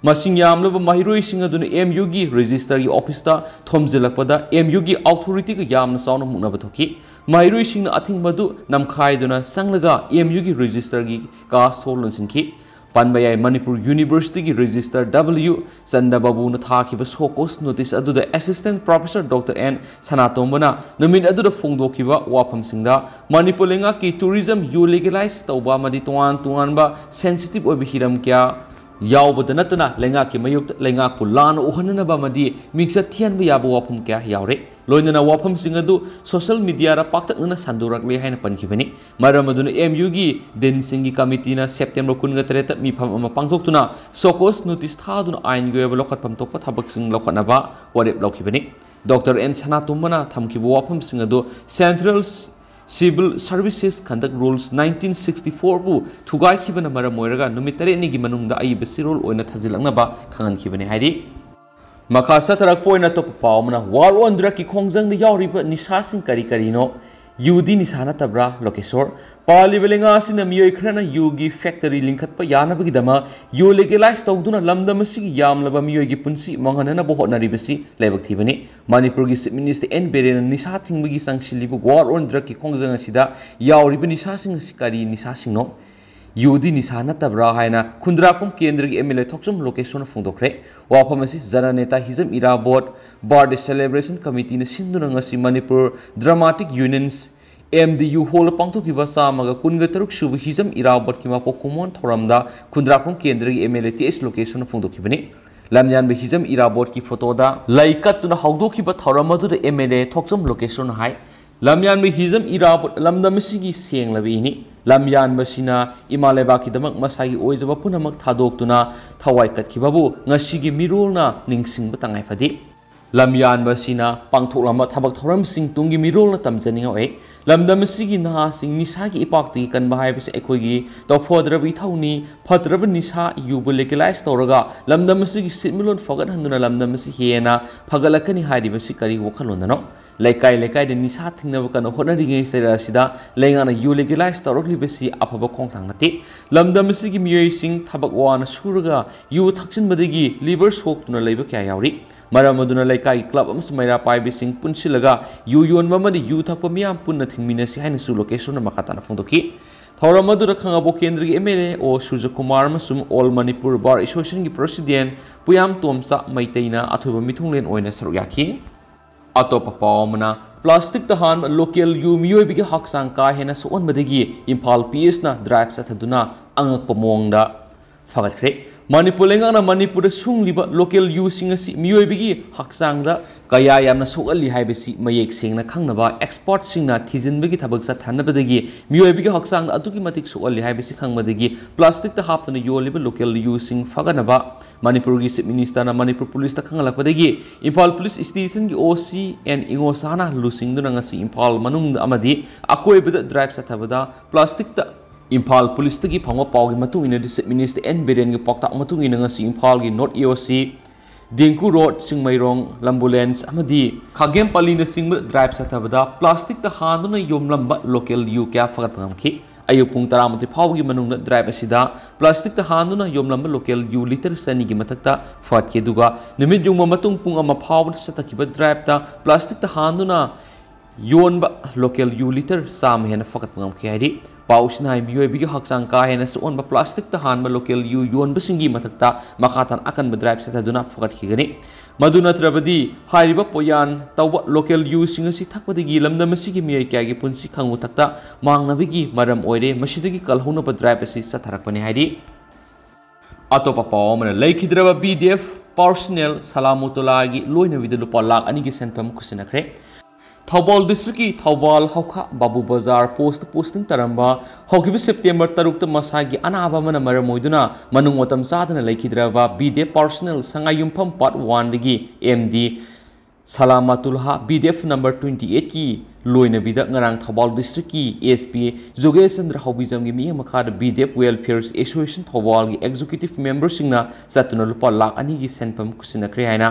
ꯃꯁꯤꯡ ꯌꯥꯝꯂꯕ ꯃꯍꯩꯔꯣꯏꯁꯤꯡ ꯑꯗꯨꯅ ꯑꯦꯝ ꯌꯨꯒꯤ ꯔꯦꯖꯤꯁꯇꯔꯒꯤ ꯑꯣꯐꯤꯁꯇ ꯊꯣꯝꯖꯤꯜꯂꯛꯄꯗ ꯑꯦꯝ ꯌꯨꯒꯤ ꯑꯣꯊꯣꯔꯤꯇꯤꯒ ꯌꯥꯝꯅ ꯆꯥꯎꯅ ꯃꯨꯛꯅꯕ ꯊꯣꯛꯈꯤ꯫ ꯃꯍꯩꯔꯣꯏꯁꯤꯡꯅ ꯑꯊꯤꯡꯕ ꯑꯗꯨ ꯅꯝꯈꯥꯏꯗꯨꯅ ꯆꯪꯂꯒ ꯑꯦꯝ ꯌꯨꯒꯤ ꯔꯦꯖꯤꯁꯇꯔꯒꯤ ꯀꯥ ꯁꯣ ꯂꯣꯟꯁꯤꯟꯈꯤ꯫ ꯄꯟꯕ ꯌꯥꯏ, ꯃꯅꯤꯄꯨꯔ ꯌꯨꯅꯤꯚꯔꯁꯤꯇꯤꯒꯤ ꯔꯦꯖꯤꯁꯇꯔ ꯗꯕ꯭ꯂꯤꯌꯨ ꯆꯟꯗꯕꯥꯕꯨꯅ ꯊꯥꯈꯤꯕ ꯁꯣ ꯀꯣꯁ ꯅꯣꯇꯤꯁ ꯑꯗꯨꯗ ꯑꯦꯁꯤꯁꯇꯦꯟꯠ ꯄ꯭ꯔꯣꯐꯦꯁꯔ ꯗꯣꯛꯇꯔ ꯑꯦꯟ ꯁꯅꯥꯇꯣꯝꯕꯅ ꯅꯨꯃꯤꯠ ꯑꯗꯨꯗ ꯐꯣꯡꯗꯣꯛꯈꯤꯕ ꯋꯥꯐꯝꯁꯤꯡꯗ ꯃꯅꯤꯄꯨꯔ ꯂꯩꯉꯥꯛꯀꯤ ꯇꯨꯔꯤꯖꯝ ꯌꯨ ꯂꯤꯒꯦꯂꯥꯏꯖ ꯇꯧꯕ ꯑꯃꯗꯤ ꯇꯣꯉꯥꯟ ꯇꯣꯉꯥꯟꯕ ꯁꯦꯟꯁꯤꯇꯤꯚ ꯑꯣꯏꯕ ꯍꯤꯔꯝ ꯀꯌꯥ ꯌꯥꯎꯕꯗ ꯅꯠꯇꯅ ꯂꯩꯉꯥꯛꯀꯤ ꯃꯥꯌꯣꯛꯇ ꯂꯩꯉꯥꯛꯄꯨ ꯂꯥꯟꯅ ꯎꯍꯟꯅꯅꯕ ꯑꯃꯗꯤ ꯃꯤꯡꯆꯠ ꯊꯤꯍꯟꯕ ꯌꯥꯕ ꯋꯥꯐꯝ ꯀꯌꯥ ꯌꯥꯎꯔꯦ꯫ ꯂꯣꯏꯅꯅ ꯋꯥꯐꯝꯁꯤꯡ ꯑꯗꯨ ꯁꯣꯁꯤꯌꯦꯜ ꯃꯤꯗꯤꯌꯥꯗ ꯄꯥꯛꯇꯛꯅꯅ ꯁꯟꯗꯣꯔꯛꯂꯦ ꯍꯥꯏꯅ ꯄꯟꯈꯤꯕꯅꯤ꯫ ꯃꯔꯝ ꯑꯗꯨꯅ ꯑꯦꯝ ꯌꯨꯒꯤ ꯗꯤꯟꯁꯤꯡꯒꯤ ꯀꯃꯤꯇꯤꯅ ꯁꯦꯞꯇꯦꯝꯕꯔ ꯀꯨꯟꯒ ꯇꯔꯦꯠꯇ ꯃꯤꯐꯝ ꯑꯃ ꯄꯥꯡꯊꯣꯛꯇꯨꯅ ꯁꯣꯀꯣꯁ ꯅꯣꯇꯤꯁ ꯊꯥꯗꯨꯅ ꯑꯥꯏꯟꯒꯤ ꯑꯣꯏꯕ ꯂꯧꯈꯠꯐꯝ ꯊꯣꯛꯄ ꯊꯕꯛꯁꯤꯡ ꯂꯧꯈꯠꯅꯕ ꯋꯥꯔꯦꯞ ꯂꯧꯈꯤꯕꯅꯤ꯫ ꯗꯣꯛꯇꯔ ꯑꯦꯟ ꯁꯅꯥꯇꯣꯝꯕꯅ ꯊꯝꯈꯤꯕ ꯋꯥꯐꯝꯁꯤꯡ ꯑꯗꯨ central civil services conduct rules nineteen sixty ꯐꯣꯔꯕꯨ ꯊꯨꯒꯥꯏꯈꯤꯕꯅ ꯃꯔꯝ ꯑꯣꯏꯔꯒ ꯅꯨꯃꯤꯠ ꯇꯔꯦꯠꯅꯤꯒꯤ ꯃꯅꯨꯡꯗ ꯑꯏꯕ ꯆꯦꯔꯣꯜ ꯑꯣꯏꯅ ꯊꯥꯖꯤꯜꯂꯛꯅꯕ ꯈꯪꯍꯟꯈꯤꯕꯅꯤ ꯍꯥꯏꯔꯤ꯫ ꯃꯈꯥ ꯆꯠꯊꯔꯛꯄ ꯑꯣꯏꯅ ꯑꯇꯣꯞꯄ ꯄꯥꯎ ꯑꯃꯅ, ꯋꯥꯔ ꯑꯣꯟ ꯗ꯭ꯔꯒꯀꯤ ꯈꯣꯡꯖꯪꯗ ꯌꯥꯎꯔꯤꯕ ꯅꯤꯁꯥꯁꯤꯡ ꯀꯔꯤ ꯀꯔꯤꯅꯣ? ꯌꯨꯗꯤ ꯅꯤꯁꯥ ꯅꯠꯇꯕ꯭ꯔꯥ? ꯂꯣꯀꯦꯁꯣꯔ꯫ ꯄꯥꯜꯂꯤꯕ ꯂꯩꯉꯥꯛ ꯑꯁꯤꯅ ꯃꯤꯑꯣꯏ ꯈꯔꯅ ꯌꯨꯒꯤ ꯐꯦꯛꯇꯔꯤ ꯂꯤꯡꯈꯠꯄ ꯌꯥꯅꯕꯒꯤꯗꯃꯛ ꯌꯨ ꯂꯤꯒꯦꯂꯥꯏꯖ ꯇꯧꯗꯨꯅ ꯂꯝꯗꯝ ꯑꯁꯤꯒꯤ ꯌꯥꯝꯂꯕ ꯃꯤꯑꯣꯏꯒꯤ ꯄꯨꯟꯁꯤ ꯃꯥꯡꯍꯟꯅꯅꯕ ꯍꯣꯠꯅꯔꯤꯕꯁꯤ ꯂꯥꯏꯕꯛ ꯊꯤꯕꯅꯤ꯫ ꯃꯅꯤꯄꯨꯔꯒꯤ ꯆꯤꯐ ꯃꯤꯅꯤꯁꯇꯔ ꯑꯦꯟ ꯕꯤꯔꯦꯟꯅ ꯅꯤꯁꯥ ꯊꯤꯡꯕꯒꯤ ꯆꯪꯁꯤꯜꯂꯤꯕ ꯋꯥꯔ ꯑꯣꯟ ꯗ꯭ꯔꯒꯀꯤ ꯈꯣꯡꯖꯪ ꯑꯁꯤꯗ ꯌꯥꯎꯔꯤꯕ ꯅꯤꯁꯥꯁꯤꯡ ꯑꯁꯤ ꯀꯔꯤ ꯅꯤꯁꯥꯁꯤꯡꯅꯣ? ꯌꯨꯗꯤ ꯅꯤꯁꯥ ꯅꯠꯇꯕ꯭ꯔꯥ ꯍꯥꯏꯅ ꯈꯨꯟꯗ꯭ꯔꯥꯛꯄꯝ ꯀꯦꯟꯗ꯭ꯔꯒꯤ ꯑꯦꯝ ꯑꯦꯜ ꯑꯦ ꯊꯣꯛꯆꯣꯝ ꯂꯣꯀꯦꯁꯣꯔꯅ ꯐꯣꯡꯗꯣꯛꯈ꯭ꯔꯦ꯫ ꯋꯥꯐꯝ ꯑꯁꯤ ꯖꯅꯅꯦꯇꯥ ꯍꯤꯖꯝ ꯏꯔꯥꯕꯣꯠ ꯕꯥꯔꯗꯦ ꯁꯦꯂꯦꯕ꯭ꯔꯦꯁꯟ ꯀꯃꯤꯇꯤꯅ ꯁꯤꯟꯗꯨꯅ ꯉꯁꯤ Manipur dramatic unions, M D U hall ꯄꯥꯡꯊꯣꯛꯈꯤꯕ ꯆꯥꯝꯃꯒ ꯀꯨꯟꯒ ꯇꯔꯨꯛ ꯁꯨꯕ ꯍꯤꯖꯝ ꯏꯔꯥꯕꯣꯠꯀꯤ ꯃꯄꯣꯛ ꯀꯨꯝꯑꯣꯟ ꯊꯧꯔꯝꯗ ꯈꯨꯟꯗ꯭ꯔꯥꯛꯄꯝ ꯀꯦꯟꯗ꯭ꯔꯒꯤ M L A T H ꯂꯣꯀꯦꯁꯣꯔꯅ ꯐꯣꯡꯗꯣꯛꯈꯤꯕꯅꯤ꯫ ꯂꯝꯌꯥꯟꯕ ꯍꯤꯖꯝ ꯏꯔꯥꯕꯣꯠꯀꯤ ꯐꯣꯇꯣꯗ ꯂꯩ ꯀꯠꯇꯨꯅ ꯍꯧꯗꯣꯛꯈꯤꯕ ꯊꯧꯔꯝ ꯑꯗꯨꯗ ꯑꯦꯝ ꯑꯦꯜ ꯑꯦ ꯊꯣꯛꯆꯣꯝ ꯂꯣꯀꯦꯁꯣꯔꯅ ꯍꯥꯏ, ꯂꯝꯌꯥꯟꯕ ꯍꯤꯖꯝ ꯏꯔꯥꯕꯣꯠ ꯂꯝꯗꯝ ꯑꯁꯤꯒꯤ ꯁꯦꯡꯂꯕ ꯏꯅꯤ꯫ ꯂꯝꯌꯥꯟꯕꯁꯤꯅ ꯏꯃꯥ ꯂꯩꯕꯥꯛꯀꯤꯗꯃꯛ ꯃꯁꯥꯒꯤ ꯑꯣꯏꯖꯕ ꯄꯨꯝꯅꯃꯛ ꯊꯥꯗꯣꯛꯇꯨꯅ ꯊꯋꯥꯏ ꯀꯠꯈꯤꯕꯕꯨ ꯉꯁꯤꯒꯤ ꯃꯤꯔꯣꯜꯅ ꯅꯤꯡꯁꯤꯡꯕ ꯇꯉꯥꯏ ꯐꯗꯦ꯫ ꯂꯝꯌꯥꯟꯕꯁꯤꯅ ꯄꯥꯡꯊꯣꯛꯂꯝꯕ ꯊꯕꯛ ꯊꯧꯔꯝꯁꯤꯡ ꯇꯨꯡꯒꯤ ꯃꯤꯔꯣꯜꯅ ꯇꯝꯖꯅꯤꯡꯉꯛꯑꯣꯏ꯫ ꯂꯝꯗꯝ ꯑꯁꯤꯒꯤ ꯅꯍꯥꯁꯤꯡ ꯅꯤꯁꯥꯒꯤ ꯏꯄꯥꯛꯇꯒꯤ ꯀꯟꯕ ꯍꯥꯏꯕꯁꯤ ꯑꯩꯈꯣꯏꯒꯤ ꯇꯧꯐꯗ꯭ꯔꯕ ꯏꯊꯧꯅꯤ꯫ ꯐꯠꯇ꯭ꯔꯕ ꯅꯤꯁꯥ ꯌꯨꯕꯨ ꯂꯤꯒꯦꯂꯥꯏꯖ ꯇꯧꯔꯒ ꯂꯝꯗꯝ ꯑꯁꯤꯒꯤ ꯁꯤꯟꯃꯤꯠꯂꯣꯟ ꯐꯒꯠꯍꯟꯗꯨꯅ ꯂꯝꯗꯝ ꯑꯁꯤ ꯍꯦꯟꯅ ꯐꯒꯠꯂꯛꯀꯅꯤ ꯍꯥꯏꯔꯤꯕꯁꯤ ꯀꯔꯤ ꯋꯥꯈꯜꯂꯣꯟꯗꯅꯣ? ꯂꯩꯀꯥꯏ ꯂꯩꯀꯥꯏꯗ ꯅꯤꯁꯥ ꯊꯤꯡꯅꯕ ꯀꯟꯅ ꯍꯣꯠꯅꯔꯤꯉꯩ ꯆꯩꯔꯛ ꯑꯁꯤꯗ ꯂꯩꯉꯥꯛꯅ ꯌꯨ ꯂꯤꯒꯦꯂꯥꯏꯖ ꯇꯧꯔꯛꯂꯤꯕꯁꯤ ꯑꯐꯕ ꯈꯣꯡꯊꯥꯡ ꯅꯠꯇꯦ꯫ ꯂꯝꯗꯝ ꯑꯁꯤꯒꯤ ꯃꯤꯑꯣꯏꯁꯤꯡ ꯊꯕꯛ ꯋꯥꯅ ꯁꯨꯔꯒ ꯌꯨ ꯊꯛꯆꯤꯟꯕꯗꯒꯤ ꯂꯤꯚꯔ ꯁꯣꯛꯇꯨꯅ ꯂꯩꯕ ꯀꯌꯥ ꯌꯥꯎꯔꯤ꯫ ꯃꯔꯝ ꯑꯗꯨꯅ ꯂꯩꯀꯥꯏꯒꯤ ꯀ꯭ꯂꯕ ꯑꯃꯁꯨꯡ ꯃꯩꯔꯥ ꯄꯥꯏꯕꯤꯁꯤꯡ ꯄꯨꯟꯁꯤꯜꯂꯒ ꯌꯨ ꯌꯣꯟꯕ ꯑꯃꯗꯤ ꯌꯨ ꯊꯛꯄ ꯃꯤꯌꯥꯝ ꯄꯨꯟꯅ ꯊꯤꯡꯃꯤꯟꯅꯁꯤ ꯍꯥꯏꯅꯁꯨ ꯂꯣꯀꯦꯁꯣꯔꯅ ꯃꯈꯥ ꯇꯥꯅ ꯐꯣꯡꯗꯣꯛꯈꯤ꯫ ꯊꯧꯔꯝ ꯑꯗꯨꯗ ꯈꯥꯉꯕꯣꯛ ꯀꯦꯟꯗ꯭ꯔꯒꯤ M L A ꯑꯣ ꯁꯨꯔꯖꯀꯨꯃꯥꯔ ꯑꯃꯁꯨꯡ All Manipur Bar Association ꯒꯤ President ꯄꯨꯌꯥꯝ ꯇꯣꯝꯆꯥ ꯃꯩꯇꯩꯅ ꯑꯊꯣꯏꯕ ꯃꯤꯊꯨꯡꯂꯦꯟ ꯑꯣꯏꯅ ꯁꯔꯨꯛ ꯌꯥꯈꯤ꯫ ꯑꯇꯣꯞꯄ ꯄꯥꯎ ꯑꯃꯅ, plastic ꯇ ꯍꯥꯟꯕ local ꯌꯨ ꯃꯤꯑꯣꯏꯕꯒꯤ ꯍꯛꯆꯥꯡ ꯀꯥ ꯍꯦꯟꯅ ꯁꯣꯛꯍꯟꯕꯗꯒꯤ ꯏꯝꯐꯥꯜ P S ꯅ drive ꯆꯠꯊꯗꯨꯅ ꯑꯉꯛꯄ ꯃꯑꯣꯡꯗ ꯐꯒꯠꯈ꯭ꯔꯦ꯫ ꯃꯅꯤꯄꯨꯔ ꯂꯩꯉꯥꯛꯅ ꯃꯅꯤꯄꯨꯔꯗ ꯁꯨꯡꯂꯤꯕ local ꯌꯨꯁꯤꯡ ꯑꯁꯤ ꯃꯤꯑꯣꯏꯕꯒꯤ ꯍꯛꯆꯥꯡꯗ ꯀꯌꯥ ꯌꯥꯝꯅ ꯁꯣꯛꯍꯜꯂꯤ ꯍꯥꯏꯕꯁꯤ ꯃꯌꯦꯛ ꯁꯦꯡꯅ ꯈꯪꯅꯕ expert ꯁꯤꯡꯅ ꯊꯤꯖꯤꯟꯕꯒꯤ ꯊꯕꯛ ꯆꯠꯊꯅꯕꯗꯒꯤ ꯃꯤꯑꯣꯏꯕꯒꯤ ꯍꯛꯆꯥꯡꯗ ꯑꯗꯨꯛꯀꯤ ꯃꯇꯤꯛ ꯁꯣꯛꯍꯜꯂꯤ ꯍꯥꯏꯕꯁꯤ ꯈꯪꯕꯗꯒꯤ plastic ꯇ ꯍꯥꯞꯇꯨꯅ ꯌꯣꯜꯂꯤꯕ local ꯌꯨꯁꯤꯡ ꯐꯒꯠꯅꯕ ꯃꯅꯤꯄꯨꯔꯒꯤ Chief Minister ꯅ ꯃꯅꯤꯄꯨꯔ police ꯇ ꯈꯪꯍꯜꯂꯛꯄꯗꯒꯤ ꯏꯝꯐꯥꯜ police station ꯒꯤ O C N ꯏꯉꯣ ꯁꯍꯥꯅ ꯂꯨꯆꯤꯡꯗꯨꯅ ꯉꯁꯤ ꯏꯝꯐꯥꯜ ꯃꯅꯨꯡꯗ ꯑꯃꯗꯤ ꯑꯀꯣꯏꯕꯗ drive ꯆꯠꯊꯕꯗ plastic ꯇ ꯏꯝꯐꯥꯜ police ꯇꯒꯤ ꯐꯪꯕ ꯄꯥꯎꯒꯤ ꯃꯇꯨꯡ ꯏꯟꯅꯗꯤ Chief Minister N ꯕꯤꯔꯦꯟꯒꯤ ꯄꯥꯎꯇꯥꯛ ꯃꯇꯨꯡ ꯏꯟꯅ ꯉꯁꯤ ꯏꯝꯐꯥꯜꯒꯤ North A O C, Dingku road, Chingmeirong, ambulance ꯑꯃꯗꯤ ꯈꯥꯒꯦꯝꯄꯜꯂꯤꯅꯆꯤꯡꯕ drive ꯆꯠꯊꯕꯗ plastic ꯇ ꯍꯥꯟꯗꯨꯅ ꯌꯣꯝꯂꯝꯕ local ꯌꯨ ꯀꯌꯥ ꯐꯒꯠꯄ ꯉꯝꯈꯤ꯫ ꯑꯌꯨꯛ ꯄꯨꯡ ꯇꯔꯥꯃꯥꯊꯣꯏ ꯐꯥꯎꯕꯒꯤ ꯃꯅꯨꯡꯗ drive ꯑꯁꯤꯗ plastic ꯇ ꯍꯥꯟꯗꯨꯅ ꯌꯣꯝꯂꯝꯕ local ꯌꯨ litre ꯆꯅꯤꯒꯤ ꯃꯊꯛꯇ ꯐꯒꯠꯈꯤ, ꯑꯗꯨꯒ ꯅꯨꯃꯤꯠ ꯌꯨꯡꯕ ꯃꯇꯨꯡ ꯄꯨꯡ ꯑꯃ ꯐꯥꯎꯕꯗ ꯆꯠꯊꯈꯤꯕ drive ꯇ plastic ꯇ ꯍꯥꯟꯗꯨꯅ ꯌꯣꯟꯕ local ꯌꯨ litre ꯆꯥꯝꯃ ꯍꯦꯟꯅ ꯐꯒꯠꯄ ꯉꯝꯈꯤ ꯍꯥꯏꯔꯤ꯫ ꯄꯥꯎꯁꯤꯅ ꯍꯥꯏ, ꯃꯤꯑꯣꯏꯕꯒꯤ ꯍꯛꯆꯥꯡ ꯀꯥ ꯍꯦꯟꯅ ꯁꯣꯛꯍꯟꯕ plastic ꯇ ꯍꯥꯟꯕ local ꯌꯨ ꯌꯣꯟꯕꯁꯤꯡꯒꯤ ꯃꯊꯛꯇ ꯃꯈꯥ ꯇꯥꯅ ꯑꯀꯟꯕ drive ꯆꯠꯊꯗꯨꯅ ꯐꯒꯠꯈꯤꯒꯅꯤ꯫ ꯃꯗꯨ ꯅꯠꯇ꯭ꯔꯕꯗꯤ ꯍꯥꯏꯔꯤꯕ ꯄꯣꯌꯥꯟ ꯇꯧꯕ local ꯌꯨꯁꯤꯡ ꯑꯁꯤ ꯊꯛꯄꯗꯒꯤ ꯂꯝꯗꯝ ꯑꯁꯤꯒꯤ ꯃꯤꯑꯣꯏ ꯀꯌꯥꯒꯤ ꯄꯨꯟꯁꯤ ꯈꯪꯉꯨ ꯊꯛꯇ ꯃꯥꯡꯅꯕꯒꯤ ꯃꯔꯝ ꯑꯣꯏꯔꯦ꯫ ꯃꯁꯤꯗꯒꯤ ꯀꯜꯍꯧꯅꯕ drive ꯑꯁꯤ ꯆꯠꯊꯔꯛꯄꯅꯤ ꯍꯥꯏꯔꯤ꯫ ꯑꯇꯣꯞꯄ ꯄꯥꯎ ꯑꯃꯅ, ꯂꯩꯈꯤꯗ꯭ꯔꯕ B D F personnel ꯁꯂꯥꯃꯨꯇꯨꯂꯥꯒꯤ ꯂꯣꯏꯅꯕꯤꯗ ꯂꯨꯄꯥ ꯂꯥꯈ ꯑꯅꯤꯒꯤ ꯁꯦꯟꯐꯝ ꯈꯨꯠꯁꯤꯟꯅꯈ꯭ꯔꯦ꯫ ꯊꯧꯕꯥꯜ district ꯀꯤ ꯊꯧꯕꯥꯜ ꯍꯧꯈꯥ ꯕꯥꯕꯨ ꯕꯖꯥꯔ post ꯇ posting ꯇꯥꯔꯝꯕ ꯍꯧꯈꯤꯕ September ꯇꯔꯨꯛꯇ ꯃꯁꯥꯒꯤ ꯑꯅꯥꯕ ꯑꯃꯅ ꯃꯔꯝ ꯑꯣꯏꯗꯨꯅ ꯃꯅꯨꯡ ꯃꯇꯝ ꯆꯥꯗꯅ ꯂꯩꯈꯤꯗ꯭ꯔꯕ B D F personnel ꯁꯉꯥꯏꯌꯨꯝꯐꯝ part one ꯗꯒꯤ M D ꯁꯂꯥꯃꯥꯇꯨꯜꯍꯥ B D F number twenty eight ꯀꯤ ꯂꯣꯏꯅꯕꯤꯗ ꯉꯔꯥꯡ ꯊꯧꯕꯥꯜ district ꯀꯤ S P ꯖꯣꯒꯦꯁ ꯆꯟꯗ꯭ꯔ ꯍꯥꯎꯕꯤꯖꯝꯒꯤ ꯃꯤꯠꯌꯦꯡ ꯃꯈꯥꯗ B D F Welfare Association ꯊꯧꯕꯥꯜꯒꯤ executive member ꯁꯤꯡꯅ ꯆꯠꯇꯨꯅ ꯂꯨꯄꯥ ꯂꯥꯈ ꯑꯅꯤꯒꯤ ꯁꯦꯟꯐꯝ ꯈꯨꯠꯁꯤꯟꯅꯈ꯭ꯔꯦ ꯍꯥꯏꯅ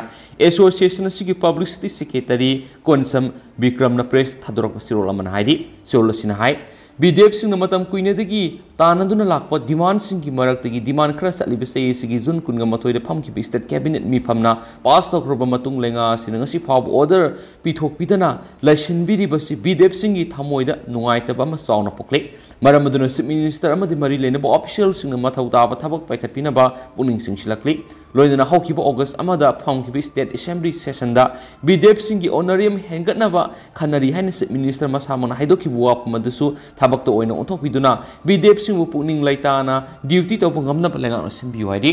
association ꯑꯁꯤꯒꯤ publicity secretary ꯀꯣꯟꯁꯝ ꯕꯤꯀ꯭ꯔꯝꯅ press ꯊꯥꯗꯣꯔꯛꯄ ꯆꯦꯔꯣꯜ ꯑꯃꯅ ꯍꯥꯏꯔꯤ꯫ ꯆꯦꯔꯣꯜ ꯑꯁꯤꯅ ꯍꯥꯏ, ꯕꯤꯗꯦꯞꯁꯤꯡꯅ ꯃꯇꯝ ꯀꯨꯏꯅꯗꯒꯤ ꯇꯥꯟꯅꯗꯨꯅ ꯂꯥꯛꯄ ꯗꯤꯃꯥꯟꯁꯤꯡꯒꯤ ꯃꯔꯛꯇꯒꯤ ꯗꯤꯃꯥꯟ ꯈꯔ ꯆꯠꯂꯤꯕꯁꯦ ꯁꯤꯒꯤ ꯖꯨꯟ ꯀꯨꯟꯒ ꯃꯥꯊꯣꯏꯗ ꯐꯝꯈꯤꯕ ꯁ꯭ꯇꯦꯠ ꯀꯦꯕꯤꯅꯦꯠ ꯃꯤꯐꯝꯅ ꯄꯥꯁ ꯇꯧꯈ꯭ꯔꯕ ꯃꯇꯨꯡ ꯂꯩꯉꯥꯛ ꯑꯁꯤꯅ ꯉꯁꯤ ꯐꯥꯎꯕ ꯑꯣꯔꯗꯔ ꯄꯤꯊꯣꯛꯄꯤꯗꯅ ꯂꯩꯁꯤꯟꯕꯤꯔꯤꯕꯁꯤ ꯕꯤꯗꯦꯞꯁꯤꯡꯒꯤ ꯊꯃꯣꯏꯗ ꯅꯨꯡꯉꯥꯏꯇꯕ ꯑꯃ ꯆꯥꯎꯅ ꯄꯣꯛꯂꯦ꯫ ꯃꯔꯝ ꯑꯗꯨꯅ ꯆꯤꯐ ꯃꯤꯅꯤꯁꯇꯔ ꯑꯃꯗꯤ ꯃꯔꯤ ꯂꯩꯅꯕ ꯑꯣꯐꯤꯁꯤꯌꯦꯜꯁꯤꯡꯅ ꯃꯊꯧ ꯇꯥꯕ ꯊꯕꯛ ꯄꯥꯏꯈꯠꯄꯤꯅꯕ ꯄꯨꯛꯅꯤꯡ ꯆꯤꯡꯁꯤꯜꯂꯛꯂꯤ꯫ ꯂꯣꯏꯅꯅ ꯍꯧꯈꯤꯕ ꯑꯣꯒꯁ ꯑꯃꯗ ꯐꯝꯈꯤꯕ ꯁ꯭ꯇꯦꯠ ꯑꯦꯁꯦꯝꯕ꯭ꯂꯤ ꯁꯦꯁꯟꯗ ꯕꯤꯗꯦꯞꯁꯤꯡꯒꯤ ꯑꯣꯅꯔꯤꯌꯝ ꯍꯦꯟꯒꯠꯅꯕ ꯈꯟꯅꯔꯤ ꯍꯥꯏꯅ ꯆꯤꯐ ꯃꯤꯅꯤꯁꯇꯔ ꯃꯁꯥꯃꯛꯅ ꯍꯥꯏꯗꯣꯛꯈꯤꯕ ꯋꯥꯐꯝ ꯑꯗꯨꯁꯨ ꯊꯕꯛꯇ ꯑꯣꯏꯅ ꯑꯣꯟꯊꯣꯛꯄꯤꯗꯨꯅ ꯕꯤꯗꯦꯞꯁꯤꯡꯕꯨ ꯄꯨꯛꯅꯤꯡ ꯂꯩꯇꯥꯅ ꯗ꯭ꯌꯨꯇꯤ ꯇꯧꯕ ꯉꯝꯅꯕ ꯂꯩꯉꯥꯛꯅ ꯁꯤꯟꯕꯤꯌꯨ ꯍꯥꯏꯔꯤ꯫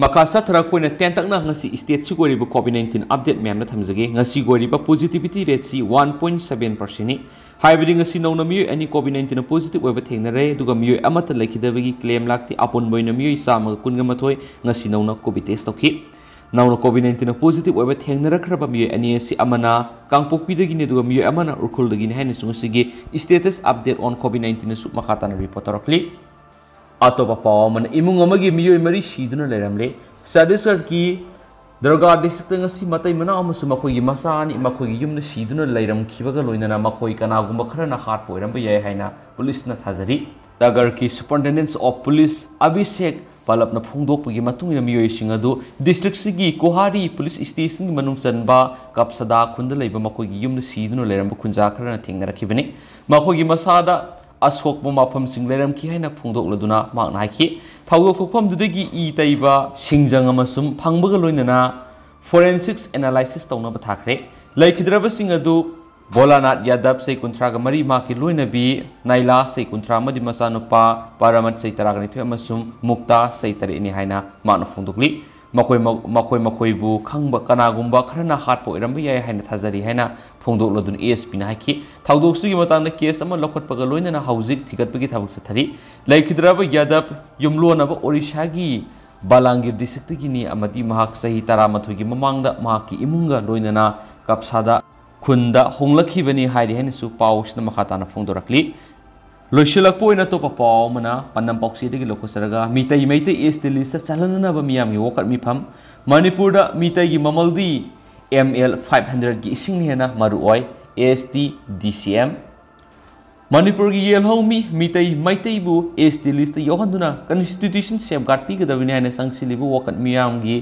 ꯃꯈꯥ ꯆꯠꯊꯔꯛꯄ ꯑꯣꯏꯅ ꯇꯦꯟꯇꯛꯅ ꯉꯁꯤ ꯁ꯭ꯇꯦꯠꯁꯤꯒꯤ ꯑꯣꯏꯔꯤꯕ ꯀꯣꯚꯤꯗ ꯅꯥꯏꯟꯇꯤꯟ ꯑꯞꯗꯦꯠ ꯃꯌꯥꯝꯅ ꯊꯝꯖꯒꯦ꯫ ꯉꯁꯤꯒꯤ ꯑꯣꯏꯔꯤꯕ ꯄꯣꯖꯤꯇꯤꯚꯤꯇꯤ ꯔꯦꯠꯁꯤ ꯋꯥꯟ ꯄꯣꯏꯟ ꯁꯕꯦꯟ ꯄꯥꯔꯁꯦꯟꯅꯤ꯫ ꯍꯥꯏꯕꯗꯤ ꯉꯁꯤ ꯅꯧꯅ ꯃꯤꯑꯣꯏ ꯑꯅꯤ ꯀꯣꯚꯤꯗ ꯅꯥꯏꯟꯇꯤꯟꯅ ꯄꯣꯖꯤꯇꯤꯚ ꯑꯣꯏꯕ ꯊꯦꯡꯅꯔꯦ, ꯑꯗꯨꯒ ꯃꯤꯑꯣꯏ ꯑꯃꯠꯇ ꯂꯩꯈꯤꯗꯕꯒꯤ ꯀ꯭ꯂꯦꯝ ꯂꯥꯛꯇꯦ꯫ ꯑꯄꯨꯟꯕ ꯑꯣꯏꯅ ꯃꯤꯑꯣꯏ ꯆꯥꯝꯃꯒ ꯀꯨꯟꯒ ꯃꯥꯊꯣꯏ ꯉꯁꯤ ꯅꯧꯅ ꯀꯣꯚꯤꯗ ꯇꯦꯁ ꯇꯧꯈꯤ꯫ ꯅꯧꯅ ꯀꯣꯚꯤꯗ ꯅꯥꯏꯟꯇꯤꯟꯅ ꯄꯣꯖꯤꯇꯤꯚ ꯑꯣꯏꯕ ꯊꯦꯡꯅꯔꯛꯈ꯭ꯔꯕ ꯃꯤꯑꯣꯏ ꯑꯅꯤ ꯑꯁꯤ ꯑꯃꯅ ꯀꯥꯡꯄꯣꯛꯄꯤꯗꯒꯤꯅꯤ, ꯑꯗꯨꯒ ꯃꯤꯑꯣꯏ ꯑꯃꯅ ꯎꯈ꯭ꯔꯨꯜꯗꯒꯤꯅꯤ ꯍꯥꯏꯅꯁꯨ ꯉꯁꯤꯒꯤ ꯁ꯭ꯇꯦꯇꯁ ꯑꯞꯗꯦꯠ ꯑꯣꯟ ꯀꯣꯚꯤꯗ ꯅꯥꯏꯟꯇꯤꯟꯅꯁꯨ ꯃꯈꯥ ꯇꯥꯅ ꯔꯤꯄꯣꯔꯠ ꯇꯧꯔꯛꯂꯤ꯫ ꯑꯇꯣꯞꯄ ꯄꯥꯎ ꯑꯃꯅ, ꯏꯃꯨꯡ ꯑꯃꯒꯤ ꯃꯤꯑꯣꯏ ꯃꯔꯤ ꯁꯤꯗꯨꯅ ꯂꯩꯔꯝꯂꯦ꯫ ꯆꯇꯤꯁꯒꯔꯒꯤ ꯗꯔꯒꯥ ꯗꯤꯁꯇ꯭ꯔꯤꯛꯇ ꯉꯁꯤ ꯃꯇꯩ ꯃꯅꯥꯎ ꯑꯃꯁꯨꯡ ꯃꯈꯣꯏꯒꯤ ꯃꯆꯥ ꯑꯅꯤ ꯃꯈꯣꯏꯒꯤ ꯌꯨꯝꯗ ꯁꯤꯗꯨꯅ ꯂꯩꯔꯝꯈꯤꯕꯒ ꯂꯣꯏꯅꯅ ꯃꯈꯣꯏ ꯀꯅꯥꯒꯨꯝꯕ ꯈꯔꯅ ꯍꯥꯠꯄ ꯑꯣꯏꯔꯝꯕ ꯌꯥꯏ ꯍꯥꯏꯅ ꯄꯨꯂꯤꯁꯅ ꯊꯥꯖꯔꯤ꯫ ꯁꯇꯤꯁꯒꯔꯒꯤ Superintendent of Police ꯑꯚꯤꯁꯦꯛ ꯄꯂꯞꯅ ꯐꯣꯡꯗꯣꯛꯄꯒꯤ ꯃꯇꯨꯡ ꯏꯟꯅ ꯃꯤꯑꯣꯏꯁꯤꯡ ꯑꯗꯨ ꯗꯤꯁꯇ꯭ꯔꯤꯛꯁꯤꯒꯤ ꯀꯣꯍꯥꯔꯤ ꯄꯨꯂꯤꯁ ꯁ꯭ꯇꯦꯁꯟꯒꯤ ꯃꯅꯨꯡ ꯆꯟꯕ ꯀꯞꯁꯗꯥ ꯈꯨꯟꯗ ꯂꯩꯕ ꯃꯈꯣꯏꯒꯤ ꯌꯨꯝꯗ ꯁꯤꯗꯨꯅ ꯂꯩꯔꯝꯕ ꯈꯨꯟꯖꯥ ꯈꯔꯅ ꯊꯦꯡꯅꯔꯛꯈꯤꯕꯅꯤ꯫ ꯃꯈꯣꯏꯒꯤ ꯃꯁꯥꯗ ꯑꯁꯣꯛꯄ ꯃꯐꯝꯁꯤꯡ ꯂꯩꯔꯝꯈꯤ ꯍꯥꯏꯅ ꯐꯣꯡꯗꯣꯛꯂꯗꯨꯅ ꯃꯍꯥꯛꯅ ꯍꯥꯏꯈꯤ, ꯊꯧꯗꯣꯛ ꯊꯣꯛꯐꯝꯗꯨꯗꯒꯤ ꯏ ꯇꯩꯕ ꯁꯤꯡꯖꯪ ꯑꯃꯁꯨ ꯐꯪꯕꯒ ꯂꯣꯏꯅꯅ forensics analysis ꯇꯧꯅꯕ ꯊꯥꯈ꯭ꯔꯦ꯫ ꯂꯩꯈꯤꯗ꯭ꯔꯕꯁꯤꯡ ꯑꯗꯨ ꯚꯣꯂꯥꯅꯥꯊ ꯌꯥꯗꯕ, ꯆꯍꯤ ꯀꯨꯟꯊ꯭ꯔꯥꯒ ꯃꯔꯤ, ꯃꯍꯥꯛꯀꯤ ꯂꯣꯏꯅꯕꯤ ꯅꯥꯏꯂꯥ, ꯆꯍꯤ ꯀꯨꯟꯊ꯭ꯔꯥ ꯑꯃꯗꯤ ꯃꯆꯥꯅꯨꯄꯥ ꯄꯥꯔꯥꯃꯠ, ꯆꯍꯤ ꯇꯔꯥꯒ ꯅꯤꯊꯣꯏ, ꯑꯃꯁꯨꯡ ꯃꯨꯛꯇꯥ, ꯆꯍꯤ ꯇꯔꯦꯠꯅꯤ ꯍꯥꯏꯅ ꯃꯍꯥꯛꯅ ꯐꯣꯡꯗꯣꯛꯂꯤ꯫ ꯃꯈꯣꯏ, ꯃꯈꯣꯏ ꯃꯈꯣꯏꯕꯨ ꯈꯪꯕ ꯀꯅꯥꯒꯨꯝꯕ ꯈꯔꯅ ꯍꯥꯠꯄ ꯑꯣꯏꯔꯝꯕ ꯌꯥꯏ ꯍꯥꯏꯅ ꯊꯥꯖꯔꯤ ꯍꯥꯏꯅ ꯐꯣꯡꯗꯣꯛꯂꯗꯨꯅ ꯑꯦ ꯑꯦꯁ ꯄꯤꯅ ꯍꯥꯏꯈꯤ꯫ ꯊꯧꯗꯣꯛꯁꯤꯒꯤ ꯃꯇꯥꯡꯗ ꯀꯦꯁ ꯑꯃ ꯂꯧꯈꯠꯄꯒ ꯂꯣꯏꯅꯅ ꯍꯧꯖꯤꯛ ꯊꯤꯒꯠꯄꯒꯤ ꯊꯕꯛ ꯆꯠꯊꯔꯤ꯫ ꯂꯩꯈꯤꯗ꯭ꯔꯕ ꯌꯥꯗꯕ ꯌꯨꯝꯂꯣꯟꯅꯕ ꯑꯣꯔꯤꯁꯥꯒꯤ ꯕꯥꯂꯥꯡꯒꯤꯔ ꯗꯤꯁꯇ꯭ꯔꯤꯛꯇꯒꯤꯅꯤ ꯑꯃꯗꯤ ꯃꯍꯥꯛ ꯆꯍꯤ ꯇꯔꯥꯃꯥꯊꯣꯏꯒꯤ ꯃꯃꯥꯡꯗ ꯃꯍꯥꯛꯀꯤ ꯏꯃꯨꯡꯒ ꯂꯣꯏꯅꯅ ꯀꯞꯁꯥꯗ ꯈꯨꯟꯗ ꯍꯣꯡꯂꯛꯈꯤꯕꯅꯤ ꯍꯥꯏꯔꯤ ꯍꯥꯏꯅꯁꯨ ꯄꯥꯎꯁꯤꯅ ꯃꯈꯥ ꯇꯥꯅ ꯐꯣꯡꯗꯣꯔꯛꯂꯤ꯫ ꯂꯣꯏꯁꯤꯜꯂꯛꯄ ꯑꯣꯏꯅ ꯑꯇꯣꯞꯄ ꯄꯥꯎ ꯑꯃꯅ ꯄꯥꯟꯗꯝ ꯄꯥꯎꯆꯦꯗꯒꯤ ꯂꯧꯈꯠꯆꯔꯒ, ꯃꯤꯇꯩ ꯃꯩꯇꯩ ꯑꯦꯁ ꯇꯤ ꯂꯤꯁꯇ ꯆꯜꯍꯟꯅꯅꯕ ꯃꯤꯌꯥꯝꯒꯤ ꯋꯥꯀꯠ ꯃꯤꯐꯝ꯫ ꯃꯅꯤꯄꯨꯔꯗ ꯃꯤꯇꯩꯒꯤ ꯃꯃꯜꯗꯤ ꯑꯦꯝ ꯑꯦꯜ ꯐꯥꯏꯚ ꯍꯟꯗ꯭ꯔꯦꯠꯀꯤ ꯏꯁꯤꯡꯅ ꯍꯦꯟꯅ ꯃꯔꯨ ꯑꯣꯏ꯫ ꯑꯦꯁ ꯇꯤ ꯗꯤ ꯁꯤ ꯑꯦꯝ꯫ ꯃꯅꯤꯄꯨꯔꯒꯤ ꯌꯦꯜꯍꯧꯃꯤ Meitei ꯃꯩꯇꯩꯕꯨ S T list ꯌꯥꯎꯍꯟꯗꯨꯅ constitution safeguard ꯄꯤꯒꯗꯕꯅꯤ ꯍꯥꯏꯅ ꯆꯪꯁꯤꯜꯂꯤꯕ ꯋꯥꯀꯠ ꯃꯤꯌꯥꯝꯒꯤ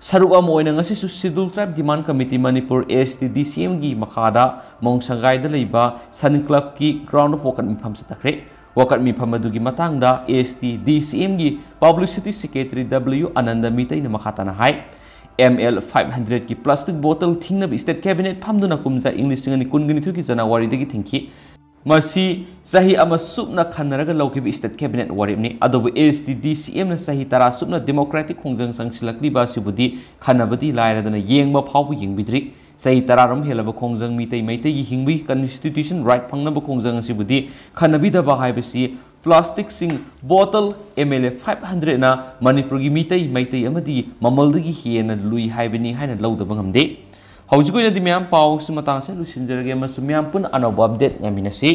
ꯁꯔꯨꯛ ꯑꯃ ꯑꯣꯏꯅ ꯉꯁꯤꯁꯨ Scheduled Tribe Demand Committee Manipur S T D C M ꯒꯤ ꯃꯈꯥꯗ ꯃꯣꯡꯁꯪꯒꯥꯏꯗ ꯂꯩꯕ Sun Club ꯀꯤ ground ꯗ ꯋꯥꯀꯠ ꯃꯤꯐꯝ ꯆꯠꯊꯈ꯭ꯔꯦ꯫ ꯋꯥꯀꯠ ꯃꯤꯐꯝ ꯑꯗꯨꯒꯤ ꯃꯇꯥꯡꯗ S T D C M ꯒꯤ Publicity Secretary W ꯑꯅꯟꯗ ꯃꯤꯇꯩꯅ ꯃꯈꯥ ꯇꯥꯅ ꯍꯥꯏ, M L five hundred ꯀꯤ plastic bottle ꯊꯤꯡꯅꯕ state cabinet ꯐꯝꯗꯨꯅ ꯀꯨꯝꯖꯥ ꯏꯪ ꯂꯤꯁꯤꯡ ꯑꯅꯤ ꯀꯨꯟꯒ ꯅꯤꯊꯣꯏꯒꯤ ꯖꯅꯋꯥꯔꯤꯗꯒꯤ ꯊꯤꯡꯈꯤ꯫ ꯃꯁꯤ ꯆꯍꯤ ꯑꯃ ꯆꯨꯞꯅ ꯈꯟꯅꯔꯒ ꯂꯧꯈꯤꯕ state cabinet ꯋꯥꯔꯦꯞꯅꯤ꯫ ꯑꯗꯨꯕꯨ S T D C M ꯅ ꯆꯍꯤ ꯇꯔꯥ ꯆꯨꯞꯅ democratic ꯈꯣꯡꯖꯪ ꯆꯪꯁꯤꯜꯂꯛꯂꯤꯕ ꯑꯁꯤꯕꯨꯗꯤ ꯈꯟꯅꯕꯗꯤ ꯂꯥꯏꯔꯗꯅ ꯌꯦꯡꯕ ꯐꯥꯎꯕ ꯌꯦꯡꯕꯤꯗ꯭ꯔꯤ꯫ ꯆꯍꯤ ꯇꯔꯥꯔꯣꯝ ꯍꯦꯜꯂꯕ ꯈꯣꯡꯖꯪ, ꯃꯤꯇꯩ ꯃꯩꯇꯩꯒꯤ ꯍꯤꯡꯕꯒꯤ constitution right ꯐꯪꯅꯕ ꯈꯣꯡꯖꯪ ꯑꯁꯤꯕꯨꯗꯤ ꯈꯟꯅꯕꯤꯗꯕ ꯍꯥꯏꯕꯁꯤ plastic ꯁꯤꯡ bottle M L five hundred ꯅ ꯃꯅꯤꯄꯨꯔꯒꯤ ꯃꯤꯇꯩ ꯃꯩꯇꯩ ꯑꯃꯗꯤ ꯃꯃꯜꯗꯒꯤ ꯍꯦꯟꯅ ꯂꯨꯏ ꯍꯥꯏꯕꯅꯤ ꯍꯥꯏꯅ ꯂꯧꯗꯕ ꯉꯝꯗꯦ꯫ ꯍꯧꯖꯤꯛ ꯑꯣꯏꯅꯗꯤ ꯃꯌꯥꯝ ꯄꯥꯎꯁꯤ ꯃꯇꯥꯡꯁꯤꯗ ꯂꯣꯏꯁꯤꯟꯖꯔꯒꯦ ꯑꯃꯁꯨꯡ ꯃꯌꯥꯝ ꯄꯨꯟꯅ ꯑꯅꯧꯕ update ꯉꯥꯏꯃꯤꯟꯅꯁꯤ꯫